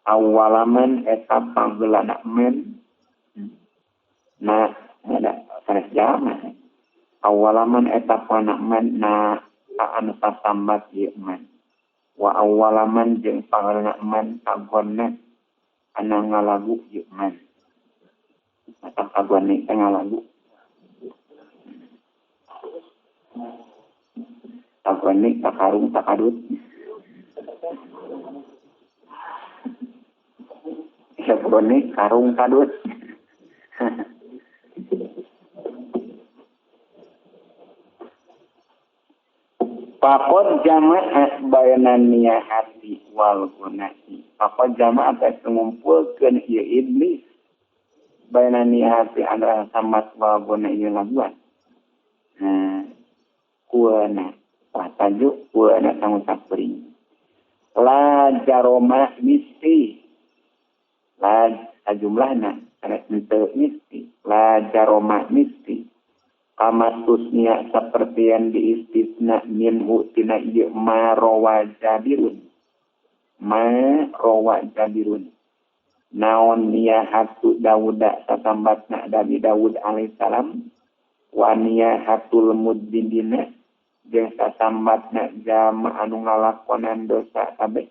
Speaker 1: awalaman eta panggeulana men na ada sanes jama awalaman eta pana men na anu sasambat ieu men wa awalaman jeung panggeulana men agonna ana ngalagu ieu men eta agone ngalagu agone takarung takadut Sebrone karung kadut. Pakot jamaah bayanan niyahati wal gunai. Pakot jamaah teh ngumpulkeun ieu iblis bayanan niyahati antara samat wal gunai ieu laguan. Nah, kuana wataju kuana tanggung sakuring. La jaroma misti. La jumlahna sanes henteu misti la jaroma misti kama tusnia seperti yang diistisna minhu tina ieu ma rawa jabirun naon niyahatu Dawuda sasambatna Nabi Dawud alaihissalam wa niyahatul mudzibina jeung sasambatna jama anu ngalakonan dosa kabeh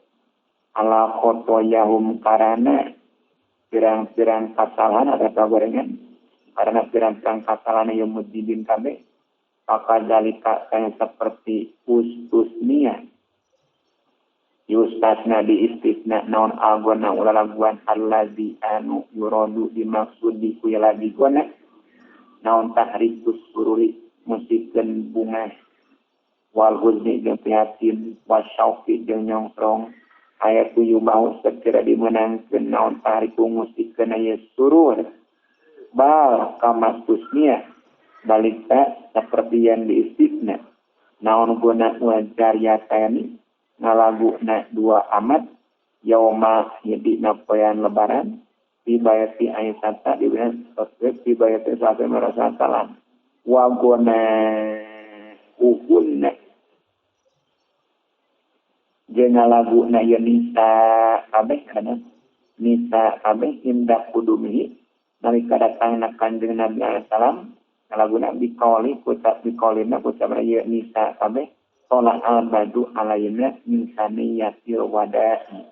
Speaker 1: ala khotoyahum karana pirang-pirang kasalahan ada gorengan karena pirang-pirang kasalahan yang mudibin kabeh maka dalika kaya seperti ustusnia yustasna diistisna naon agona ulalaguan allazi anu yurodu dimaksud di kuya lagi gona naon tahrikus sururi musikeun bunga wal huzni jeung prihatin wasyauqi jeung nyongkrong ayat yubahu sekira dimenangkeun naon tahriku musikeun aya surur bal kamatusnia balika seperti yang diistisna naon guna wajariyatani ngalaguna dua amat yauma hidina poean lebaran dibayati Aisyah di bayati Aisyah merasa salam wa guna uhunna jeung ngalaguna ieu nisa kabeh kana nisa kabeh indah kudumihi nalika datangna Kanjeng Nabi alaihi salam ngalaguna biqauli kucap biqaulina kucap ieu nisa kabeh tola al badu alaina min saniyatil wada'i.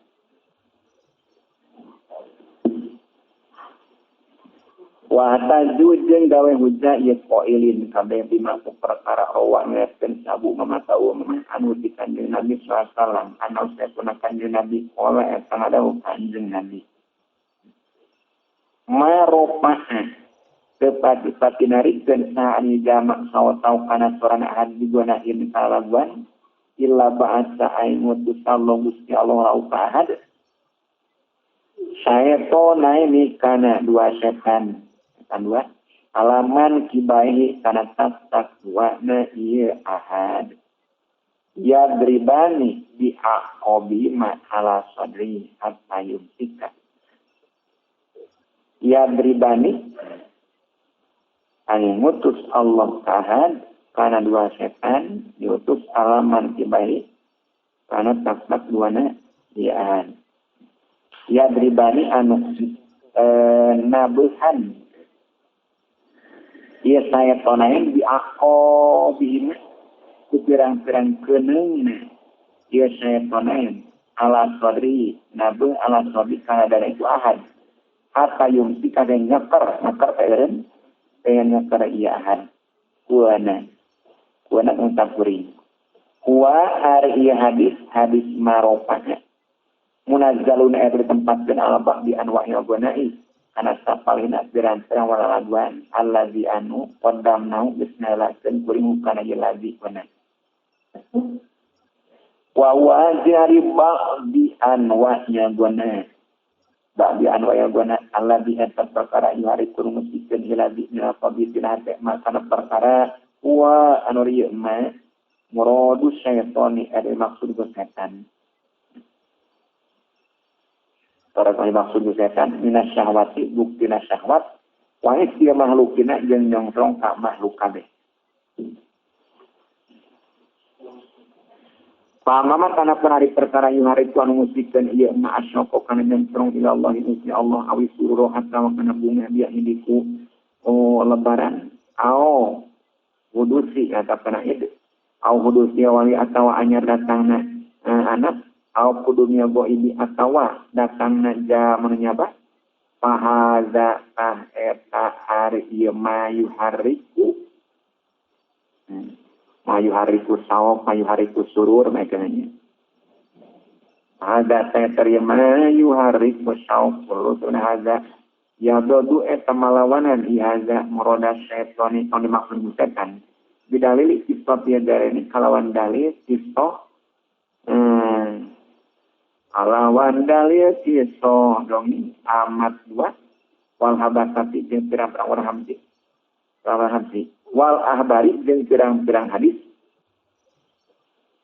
Speaker 1: Wa taju jeung gawe hujah ieu qailin kabeh bima ku perkara rawa ngeukeun sabu mamatau anu di Kanjeng Nabi sallallahu alaihi wasallam anu saepuna Kanjeng Nabi qala eta ngadawuh Kanjeng Nabi maropa'a tepati-pati narikeun saani jamak sawatau kana sorana ahad digunahin kalaguan illa ba'asa ay ngutus Allah Gusti Allah lau ka ahad saetona ini kana dua setan dua alaman kibaihi kana tak dua na ieu ahad yadribani bi aqobi ma ala sadri hatta yumsika yadribani anu ngutus Allah ahad kana dua setan diutus alaman kibaihi kana tak dua na ieu ahad yadribani anu nabuhan ieu saya tonain bi aqobihim ku pirang-pirang keuneungna ieu saya tonain ala sadri nabeung ala sadri kana dada itu ahad hatta yumsi kada ngeker ngeker teh pengen ngeker ieu ahad kuana kuana ngucap kuring huwa ari ieu hadis hadis maropana munazzalun eta ditempatkeun ala ba'di anwa'il ghana'i kana sapalihna pirang-pirang walalaguan allazi anu qaddamnahu geus ngalakeun kuring kana ieu lazi kana wa huwa jari ba'di anwa'il ghana'i ba'di anwa'il ghana'i allazi eta perkara ieu ari kuring musikeun ieu lazi minal qabisin hate makana perkara huwa anu rieu mah muradu syaitani ada maksud setan. Para maksud setan minas syahwati buktina syahwat wa dia makhlukina jeung nyongtrong ka makhluk kabeh. Pamaman kana penari perkara ieu hari tu anu musikeun ieu ma asyoko kana nyongtrong ila Allah Gusti Allah awi sururo hatta kana bunga bieu hidiku oh lebaran ao wudusi eta kana id au hudusi wali atawa anyar datangna anak au kudunya goibi atawa datangna jaman nyaba fahaza tah eta ari ieu mayuhariku mayuhariku sawab mayuhariku surur maknanya haza teh ieu mayuhariku sawab kullu haza ya dodu eta malawanan ieu haza murada syaitani anu dimaksud setan bidalil isbat ya dareni kalawan dalil kisah kalawan dalil kisah dongi amat dua wal habasati jeung pirang-pirang orang hamsi wal hamsi wal ahbari jeung pirang-pirang hadis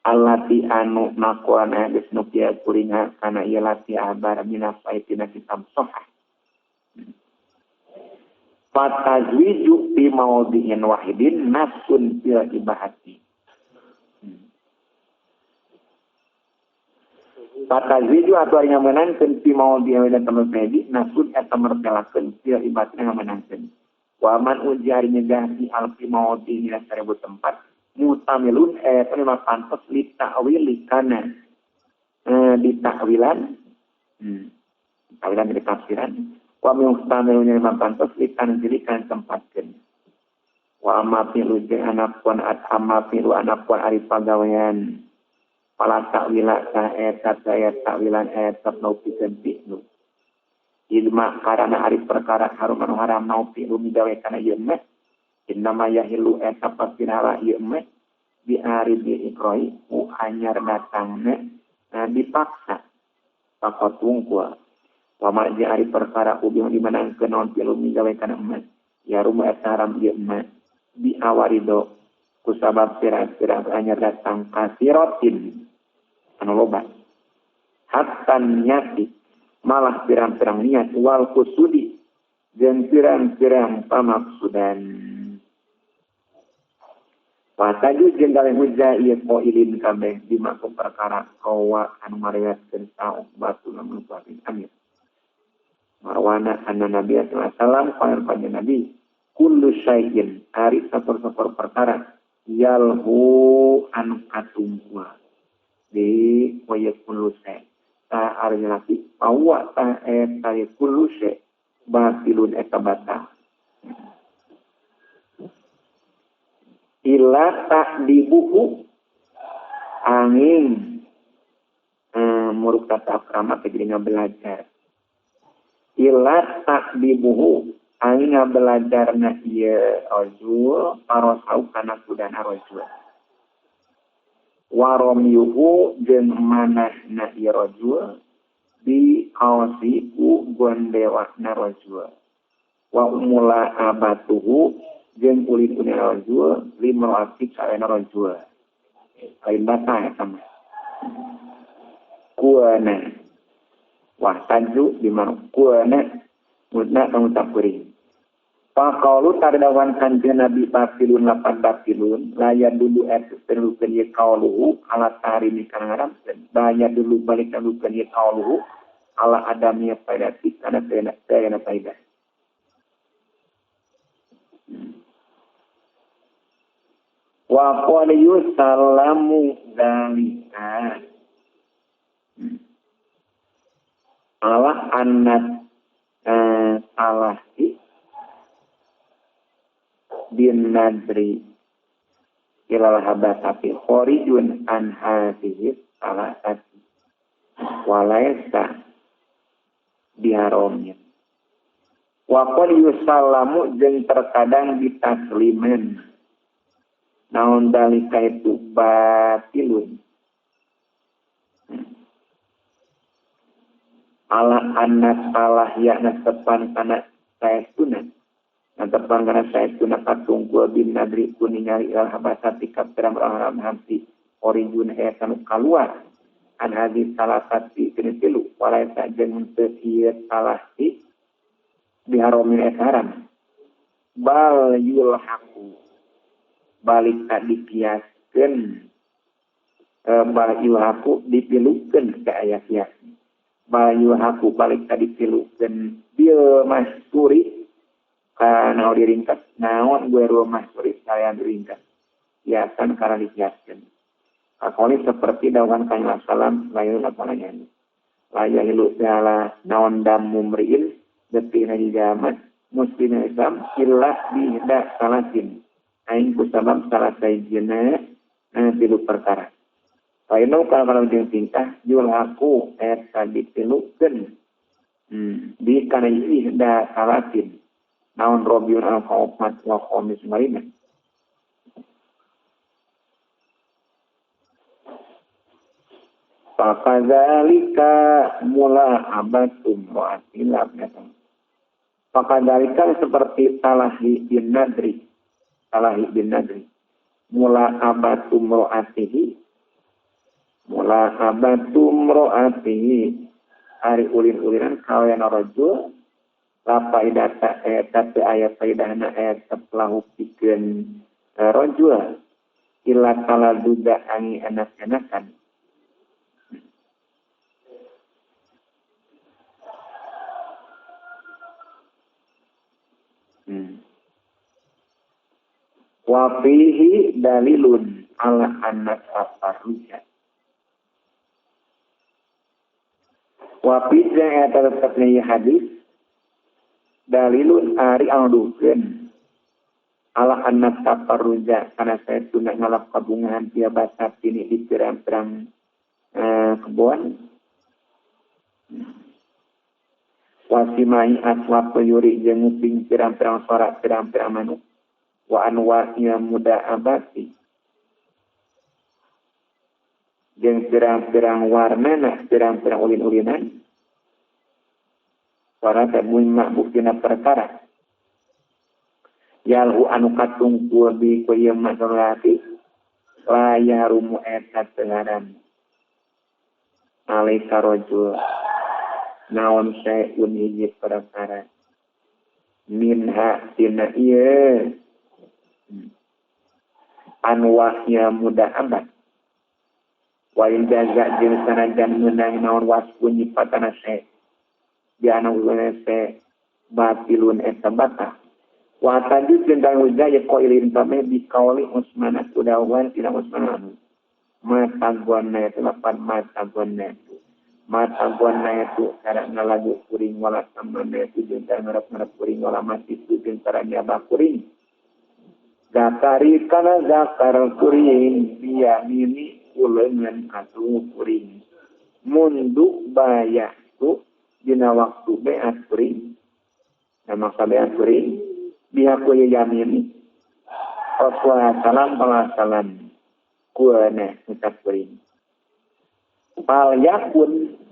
Speaker 1: allati anu nakuana geus nukia kuringa kana ieu lati ahbar minafaitina kitab sahih fatazwiju bi maudhi'in wahidin nafsun fil ibahati. Fatazwiju atau ari ngamenangkeun fi maudhi'in wahidin tempat hiji nafsun eta mertelakeun fil ibahati ngamenangkeun. Wa man uji ari nyegah di alfi maudhi'in dina 1000 tempat mutamilun eta mah pantes li ta'wili kana ditakwilan takwilan dari tafsiran wa muhtamilun yang pantes litanzili kana tempatkeun wa amma fi'lu jeung anapun amma fi'lu anapun ari pagawean fala ta'wila ta eta daya ta'wilan eta naupikeun fi'lu ilma karana ari perkara harum anu haram naupi migawe kana ieu mah innama yahilu eta pasti hara ieu mah bi ari bi ikroi ku anyar datangna dipaksa pakot wungkul wama jeung ari perkara ubi dimenangkeun naon pilu migawe kana emas ya rumah eta haram ieu emas bi awarido kusabab pirang-pirang anyar datang kasirotin anu loba hatta niati malah pirang-pirang niat wal kusudi jeung pirang-pirang pamaksudan wataju jeung gawe hujah ieu qailin kabeh dimaku perkara kawa anu ngariwayatkeun sa Uqbah bin Amir Marwana anna Nabi sallallahu alaihi wasallam qala panjenengan Nabi kullu syai'in ari sapor-sapor perkara yalhu anu katumbuh di wa kullu syai' ta ari laki pawa ta eta kullu syai' batilun eta batal ila ta'dibuhu angin muruk tata akrama jadi belajar ila ta'dibuhu angin belajarna ieu rajul parosau kana kudana rajul waromyuhu jeung manahna ieu rajul bi qawsi ku gondewakna rajul wa mula abatuhu jeung ulin-ulin rajul limroati kaena rajul lain bata eta mah kuana wah taju di kuana mutna pangucap kuring Pakaulu tadawan kanjeng Nabi batilun lapan batilun laya dulu eta perlukeun ieu kauluhu ala tarimi kana ngaramkeun baya dulu balik perlukeun ieu kauluhu ala adamnya faidati kana teu faidah. Wa qad yusallamu dzalika. anna salahi bin nadri ilal habasati khorijun an hadhihi salasati walaisa biharomin wa qad yusallamu jeung terkadang ditasliman naon dalika itu batilun ala anna salah yakna tepan kana saestuna tepan kana saestuna katungkul bin nadri ku ningali ilal habasati ka pirang-pirang hamsi orijun eta nu kaluar an hadis salasati kene tilu walaisa jeung teu ieu salahi biharomin eta haram bal yulhaqu balik ka dikiaskeun bal yulhaqu dipilukeun ka aya kias bal yulhaqu balik ka dipilukeun bil masuri kana diringkas naon gue masuri saya diringkas kiasan karena dikiaskeun kakoli seperti dawan kanjeng salam layu lapananya layahilu ta'ala naon damu mriin detina jamat muslim Islam illa bihda salasin aing kusabab salah sajina tilu perkara Faino kalau jeung tingkah yulhaku eta ditilukeun di kana ihda salasin naon robiun al kaopat wa khamis marina Fakadzalika mula'abatum mu'atilab Fakadzalika seperti talahi bin nadri mula'abatum ro'atihi ari ulin-ulinan kawean rajul la faidata eta teu aya faidahna eta lahu pikeun rajul illa taladuda angi enak-enakan. Wa fihi dalilun ala anna tafarruja. Wa fihi eta tetepna hadis dalilun ari anu dukeun ala anna tafarruja kana saestuna ngalap kabungahan tia basatini di pirang-pirang kebon. Wasimai aswat tuyuri jeung nguping pirang-pirang suara pirang-pirang manuk wa anwa'nya muda abati jeung pirang-pirang warnana pirang-pirang ulin-ulinan suara teh bunyi buktina perkara yalhu anu katungkul bi ku ieu masalati la yahrumu eta teu haram alaika rajul naon syai'un hiji perkara minha tina ieu anwahnya muda abad wa in jaza jeung sanajan meunang naon wasfu nyipatana syai' diana ulun se batilun eta batal wa tajud jeung kang hujah ye qailin pame bi qauli Utsman kudawan tina Utsman mata gonna eta lapan mata gonna mata gonna itu cara ngalagu kuring wala samana itu jeung cara ngarep-ngarep kuring wala mati itu jeung cara nyabak kuring zakari kana zakar kuring biyamini uleungan atuh kuring mundu bayatu dina waktu beat kuring nama sabeat kuring bihaku yamini Rasulullah salam salam kuana ucap kuring pal yakun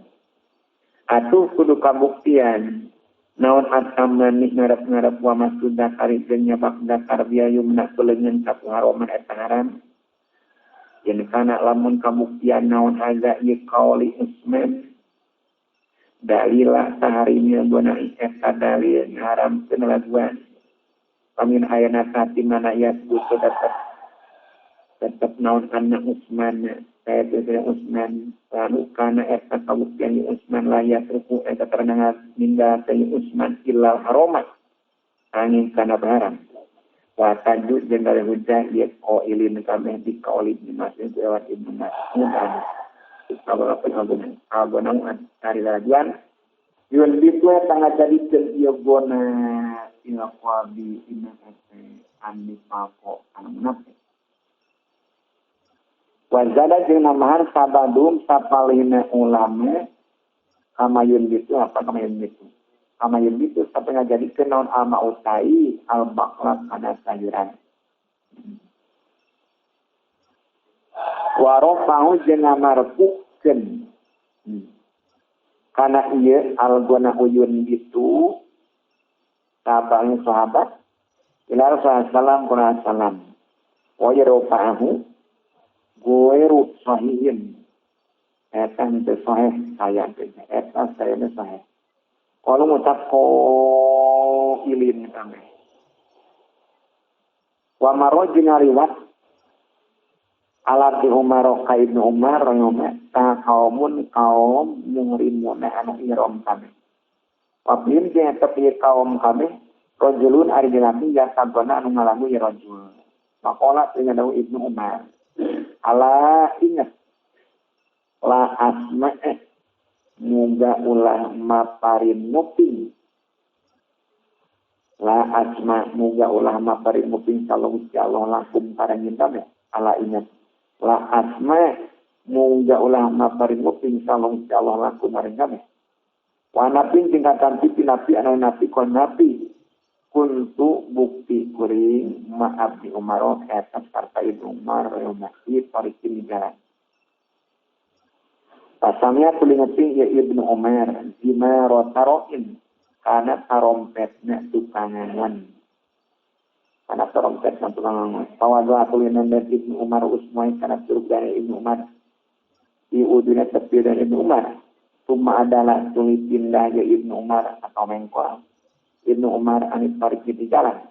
Speaker 1: atuh kudu kabuktian naon atamani ngarep-ngarep wa masuda kari jeung nyabak dakar biayumna kuleungeun ka haroman eta haram yen kana lamun kabuktian naon haza ieu qauli Utsman dalila saharinya guna eta dalil haramkeun laguan pamin ayana tati mana ya butuh tetep naon anna Utsman saya tidak Utsman lalu kana eta kabuktian Utsman la yatruku eta terenangat ninggal teh Utsman illal haromat angin kana haram wa tajud jeung dari hujah ieu qailin kabeh di qauli Ibnu Mas'ud lewat Ibnu Mas'ud. Kalau pengagungan, agonawan dari laguan Yun bitu eta ngajadikeun ieu gona ila qabi inna an-nifaqo anu munafik. Wazada jeung namahan sabadum sapalihna ulama kamayun bitu apa kamayun bitu. Kamayun bitu sampai ngajadikeun naon alma utai al-baqla kana sayuran. Wa rafa'u jeung ngamarfukeun kana ieu al-gona uyun bitu sahabatnya sahabat ila Rasulullah sallallahu salam wa yarfa'ahu ghairu sahihin eta henteu sahih saya teh eta sayana sahih kalau ngucap qailin kami wa maroj ngariwat ala bi Umar ka Ibnu Umar rahimahullah ta kaumun kaum mungrimuna anu irom kami wabim jeung tepi kaum kami rajulun ari jelami ya sabana anu ngalagu ya rajul maqala teh ngadawu Ibnu Umar ala ingat la asma muga ulah maparin muping la asma muga ulah maparin muping kalau Gusti Allah lakum parangin kabeh ala ingat la asma muga ulah maparin muping kalau Gusti Allah lakum maring kabeh wa nabi tingkatan pipi nabi anu nabi kon nabi kuntu bukti kuring maaf di Umar eta sarta Ibnu Umar rahimahullah tarikin di jalan. Pasamnya tuli nguping ya Ibnu Umar zima rotaroin karena tarompetna tukangan. Karena tarompetna tukangan. Pawadwa tuli nenden Ibnu Umar usmai karena surgana Ibnu Umar. Di uduna tepi dan Ibnu Umar. Tuma adalah tuli pindah ya Ibnu Umar atau mengkol. Ibnu Umar anit pariki di jalan.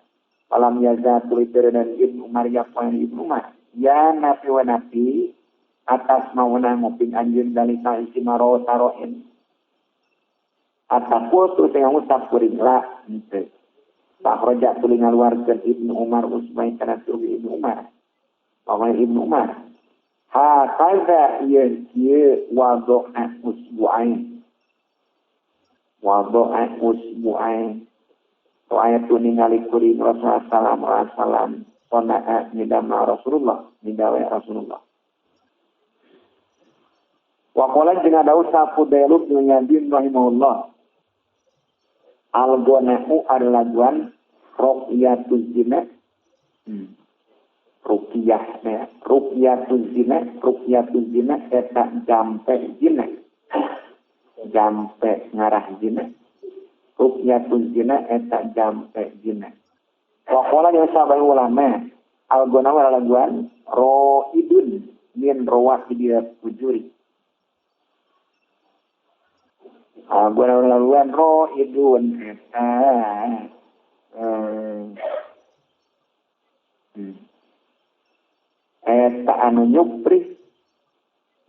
Speaker 1: Falam yaza tuli dan Ibnu Umar ya poin Ibnu Umar. Ya nabi wa nabi atas mauna nguping anjeun dalika isi maro taroin. Atas kultu sing ngusap kuring la henteu. Fakhraja tuli ngaluarkeun Ibnu Umar usmai kana tuli Ibnu Umar. Paman Ibnu Umar. Ha kaza ieu kieu wado'a usbu'ain. Wado'a usbu'ain. Ayat tu ningali kuring Rasulullah sallallahu alaihi wasallam sonaa nidama Rasulullah nidawe Rasulullah. Wa qala jeung ada Fudail bin Iyad rahimahullah. Al-ghana'u adalah ruqyatuz zina. Ruqyah ya, ruqyatuz zina, ruqyatuz zina eta jampe zina. Jampe ngarah zina. Ruqyatuz zina eta jampe zina. Wa qala jeung sahabat ulama, al-ghana'u adalah roidun min rawahidil fujuri. Al-ghana'u adalah roidun eta eta anu nyupri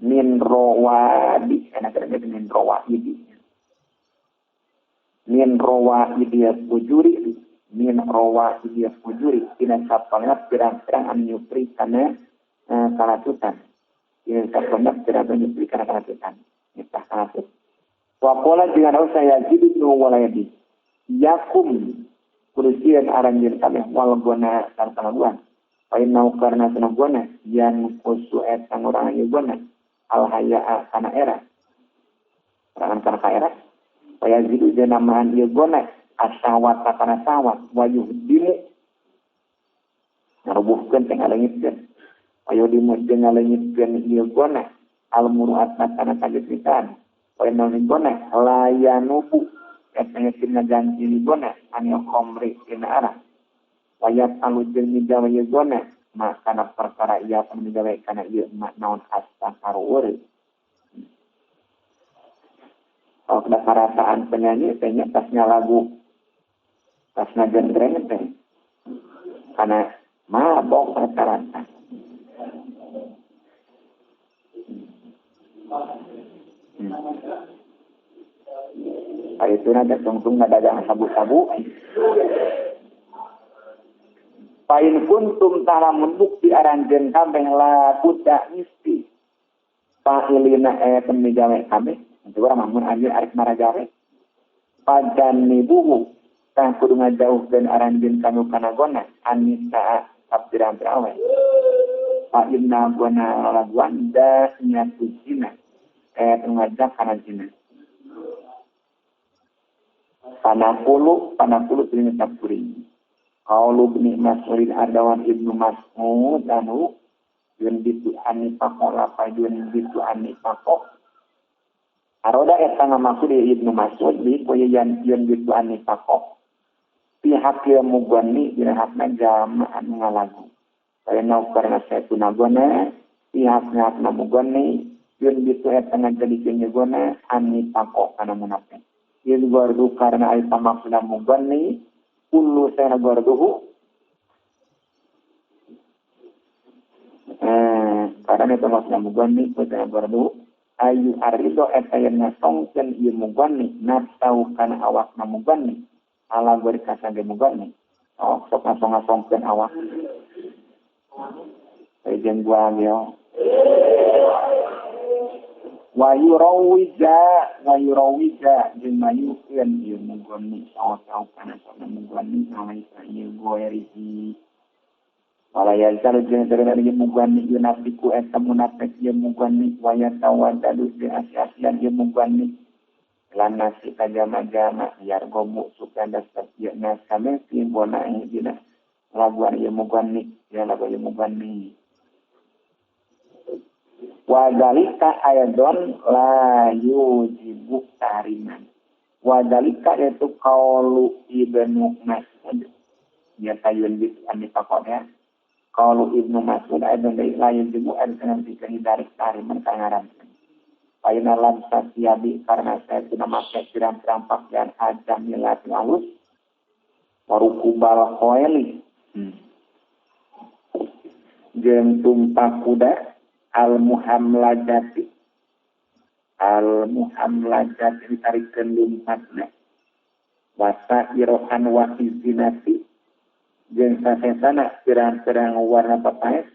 Speaker 1: min rawadi, enak min rawahidi. Min rawahidil fujuri, min rawahidil fujuri tina sapalna pirang-pirang anu nyupri kana kalatutan. Tina sapalna pirang-pirang nyupri kana kalatutan. Nitah kalatut. Wa qala jeung ada saya Yazid bin Walaydi. Yakum kursian aranjeun kabeh wal gona sarta laguan. Fa inna karna sana gona yan kusu eta ngurangan ieu gona al hayaa kana era. Kurangan kana era. Wa yazidu jeung namahan ieu gona asawata kana sawat wa yuhdimu ngarubuhkeun teh ngalengitkeun. Wa yuhdimu jeung ngalengitkeun ieu gona al muru'at kana kajujuran. Wa inna gona la yanubu eta geus ngaganti gona anu khamri dina arah. Wa yafalu jeung migawe ieu gona maka perkara ieu migawe kana ieu naon astagfirullah. Kalau ada perasaan penyanyi, tehnya tasnya lagu, tasnya gendreng teh, karena mabok rata-rata. Itu nanti tungtung dagang sabu-sabu. Pain kuntum talamun bukti aranjen kabeh la budak misti. Fa'ilina temigawe kabeh. Nanti orang mamun anjir arik maragawe. Pajanibuhu tah kudu ngajauhkeun aranjeun kanu kana gona anisa kapirang-pirang awe. Fa inna gona lalaguan da nyatu zina ngajak kana zina. Panapulu trini tapuri. Qaulu ibnu Mas'ud adawan Ibnu Mas'ud anu yun bitu anifaqo lapa yun bitu anifaqo. Aroda eta ngamaksud Ibnu Mas'ud di poe yun bitu anifaqo. Pihak ieu mugani dina hakna jalma anu ngalagu. Karena karena saetuna gona pihak hakna mugani yun bitu eta ngajadikeun gona anifaqo kana munafik. Yun gardu karena ari pamaksudna mugani kullu sayna garduhu karena itu maksudna mugani kullu sayna garduhu ayu arido eta yen ngasongkeun ieu mugani nafsu kana awakna mugani ala bari kasage mugani oh sok ngasong-ngasongkeun awak jeung gua yo wa yurawija jeung mayukeun ieu mugani saw-saw kana sana mugani alaika ieu goerihi wala yazal jeung terus ieu mugani yunafiku eta munafik ieu mugani wa yatawaddadu bi asi-asian ieu mugani lan nasi kajama-jama yargomu sukanda satya nasame fi bonae dina laguan ieu mugani ya lagu ieu mugani wadalika ayadon la yujibu tahriman. Wadalika itu qaulu Ibnu Mas'ud. Ya tayun bi anifaqo ya. Qaulu Ibnu Mas'ud ayadon la yujibu an kana dari tahriman kangaramkeun. Paina lam sasiabi karena saya teu make pirang-pirang pakaian ajamilat alus warukubal khoeli. Jeung tumpak kuda al-muhamlajati ditarikeun lumpatna wasa irohan wa izinati jeung sasesana pirang-pirang warna papaes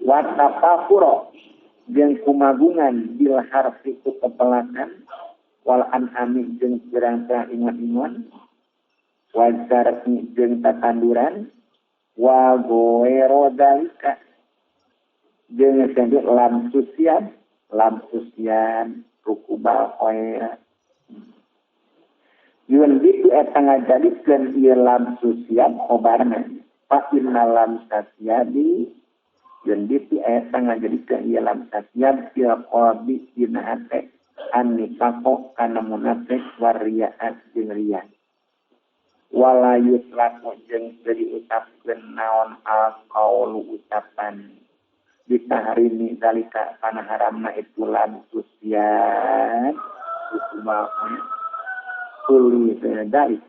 Speaker 1: wa tafakuro jeung kumagungan bil harfi ku pepelakan wal an'ami jeung pirang-pirang ingon-ingon wa zar'i jeung tatanduran wa goero dalika jeung disebut lam susian rukubal khoir yun bitu eta ngajadikeun ieu lam susian khobarna fa inna lam sasiadi yun bitu eta ngajadikeun ieu lam sasian fil qalbi dina hate an-nifaqo kana munafik wariyaat jeung riya wala yutlaqu jeung teu diucapkeun naon al-qaulu ucapan ditahrimi zalika kana haramna itu lam susian hukumal kulli dzalik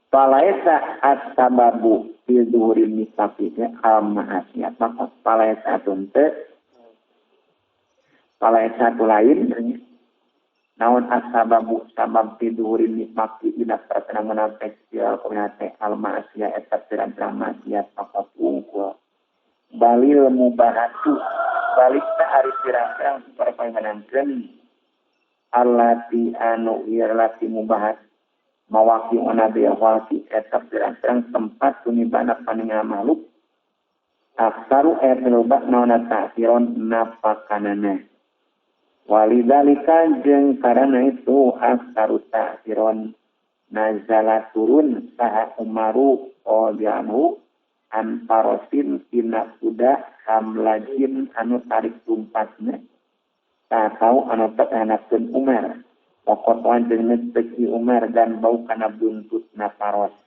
Speaker 1: falaisa as-sababu fi dhuhuri nifaqi al-ma'asiyah maka falaisa teu kalau satu lain naon asbabu sabab tidurin nikmati dina pertena munafik fil komunate al ma'siyah eta pirang-pirang maksiat faqat unggul balil mubahatu balik ta ari pirang-pirang supaya menangkeun allati anu irlati mubahat mawaki ona bi waqi eta pirang-pirang tempat tunibana paningal makhluk aksaru eta loba naon ta'siron nafakanana walidalika jeung karana itu aksaru ta'siron nazala turun saha Umaru radhiyallahu an parosin tina kuda hamlajin anu tarik tumpatna tatau anu teh Umar pokok jeung neuteuki Umar dan bau kana buntutna paros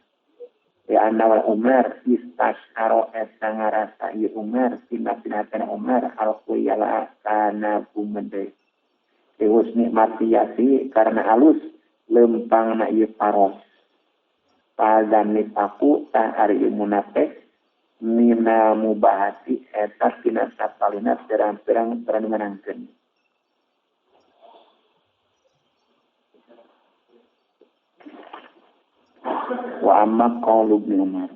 Speaker 1: ya anna wal Umar istasharo eta ngarasa ieu Umar tina tinatena Umar al khuyala kana bumede Ihus nikmatiyati karena halus lempangna ieu paros padan nipaku tah ari ieu munafik mina mubahati eta tina sapalina pirang-pirang perang menangkeun wa amma qaulu Ibnu Umar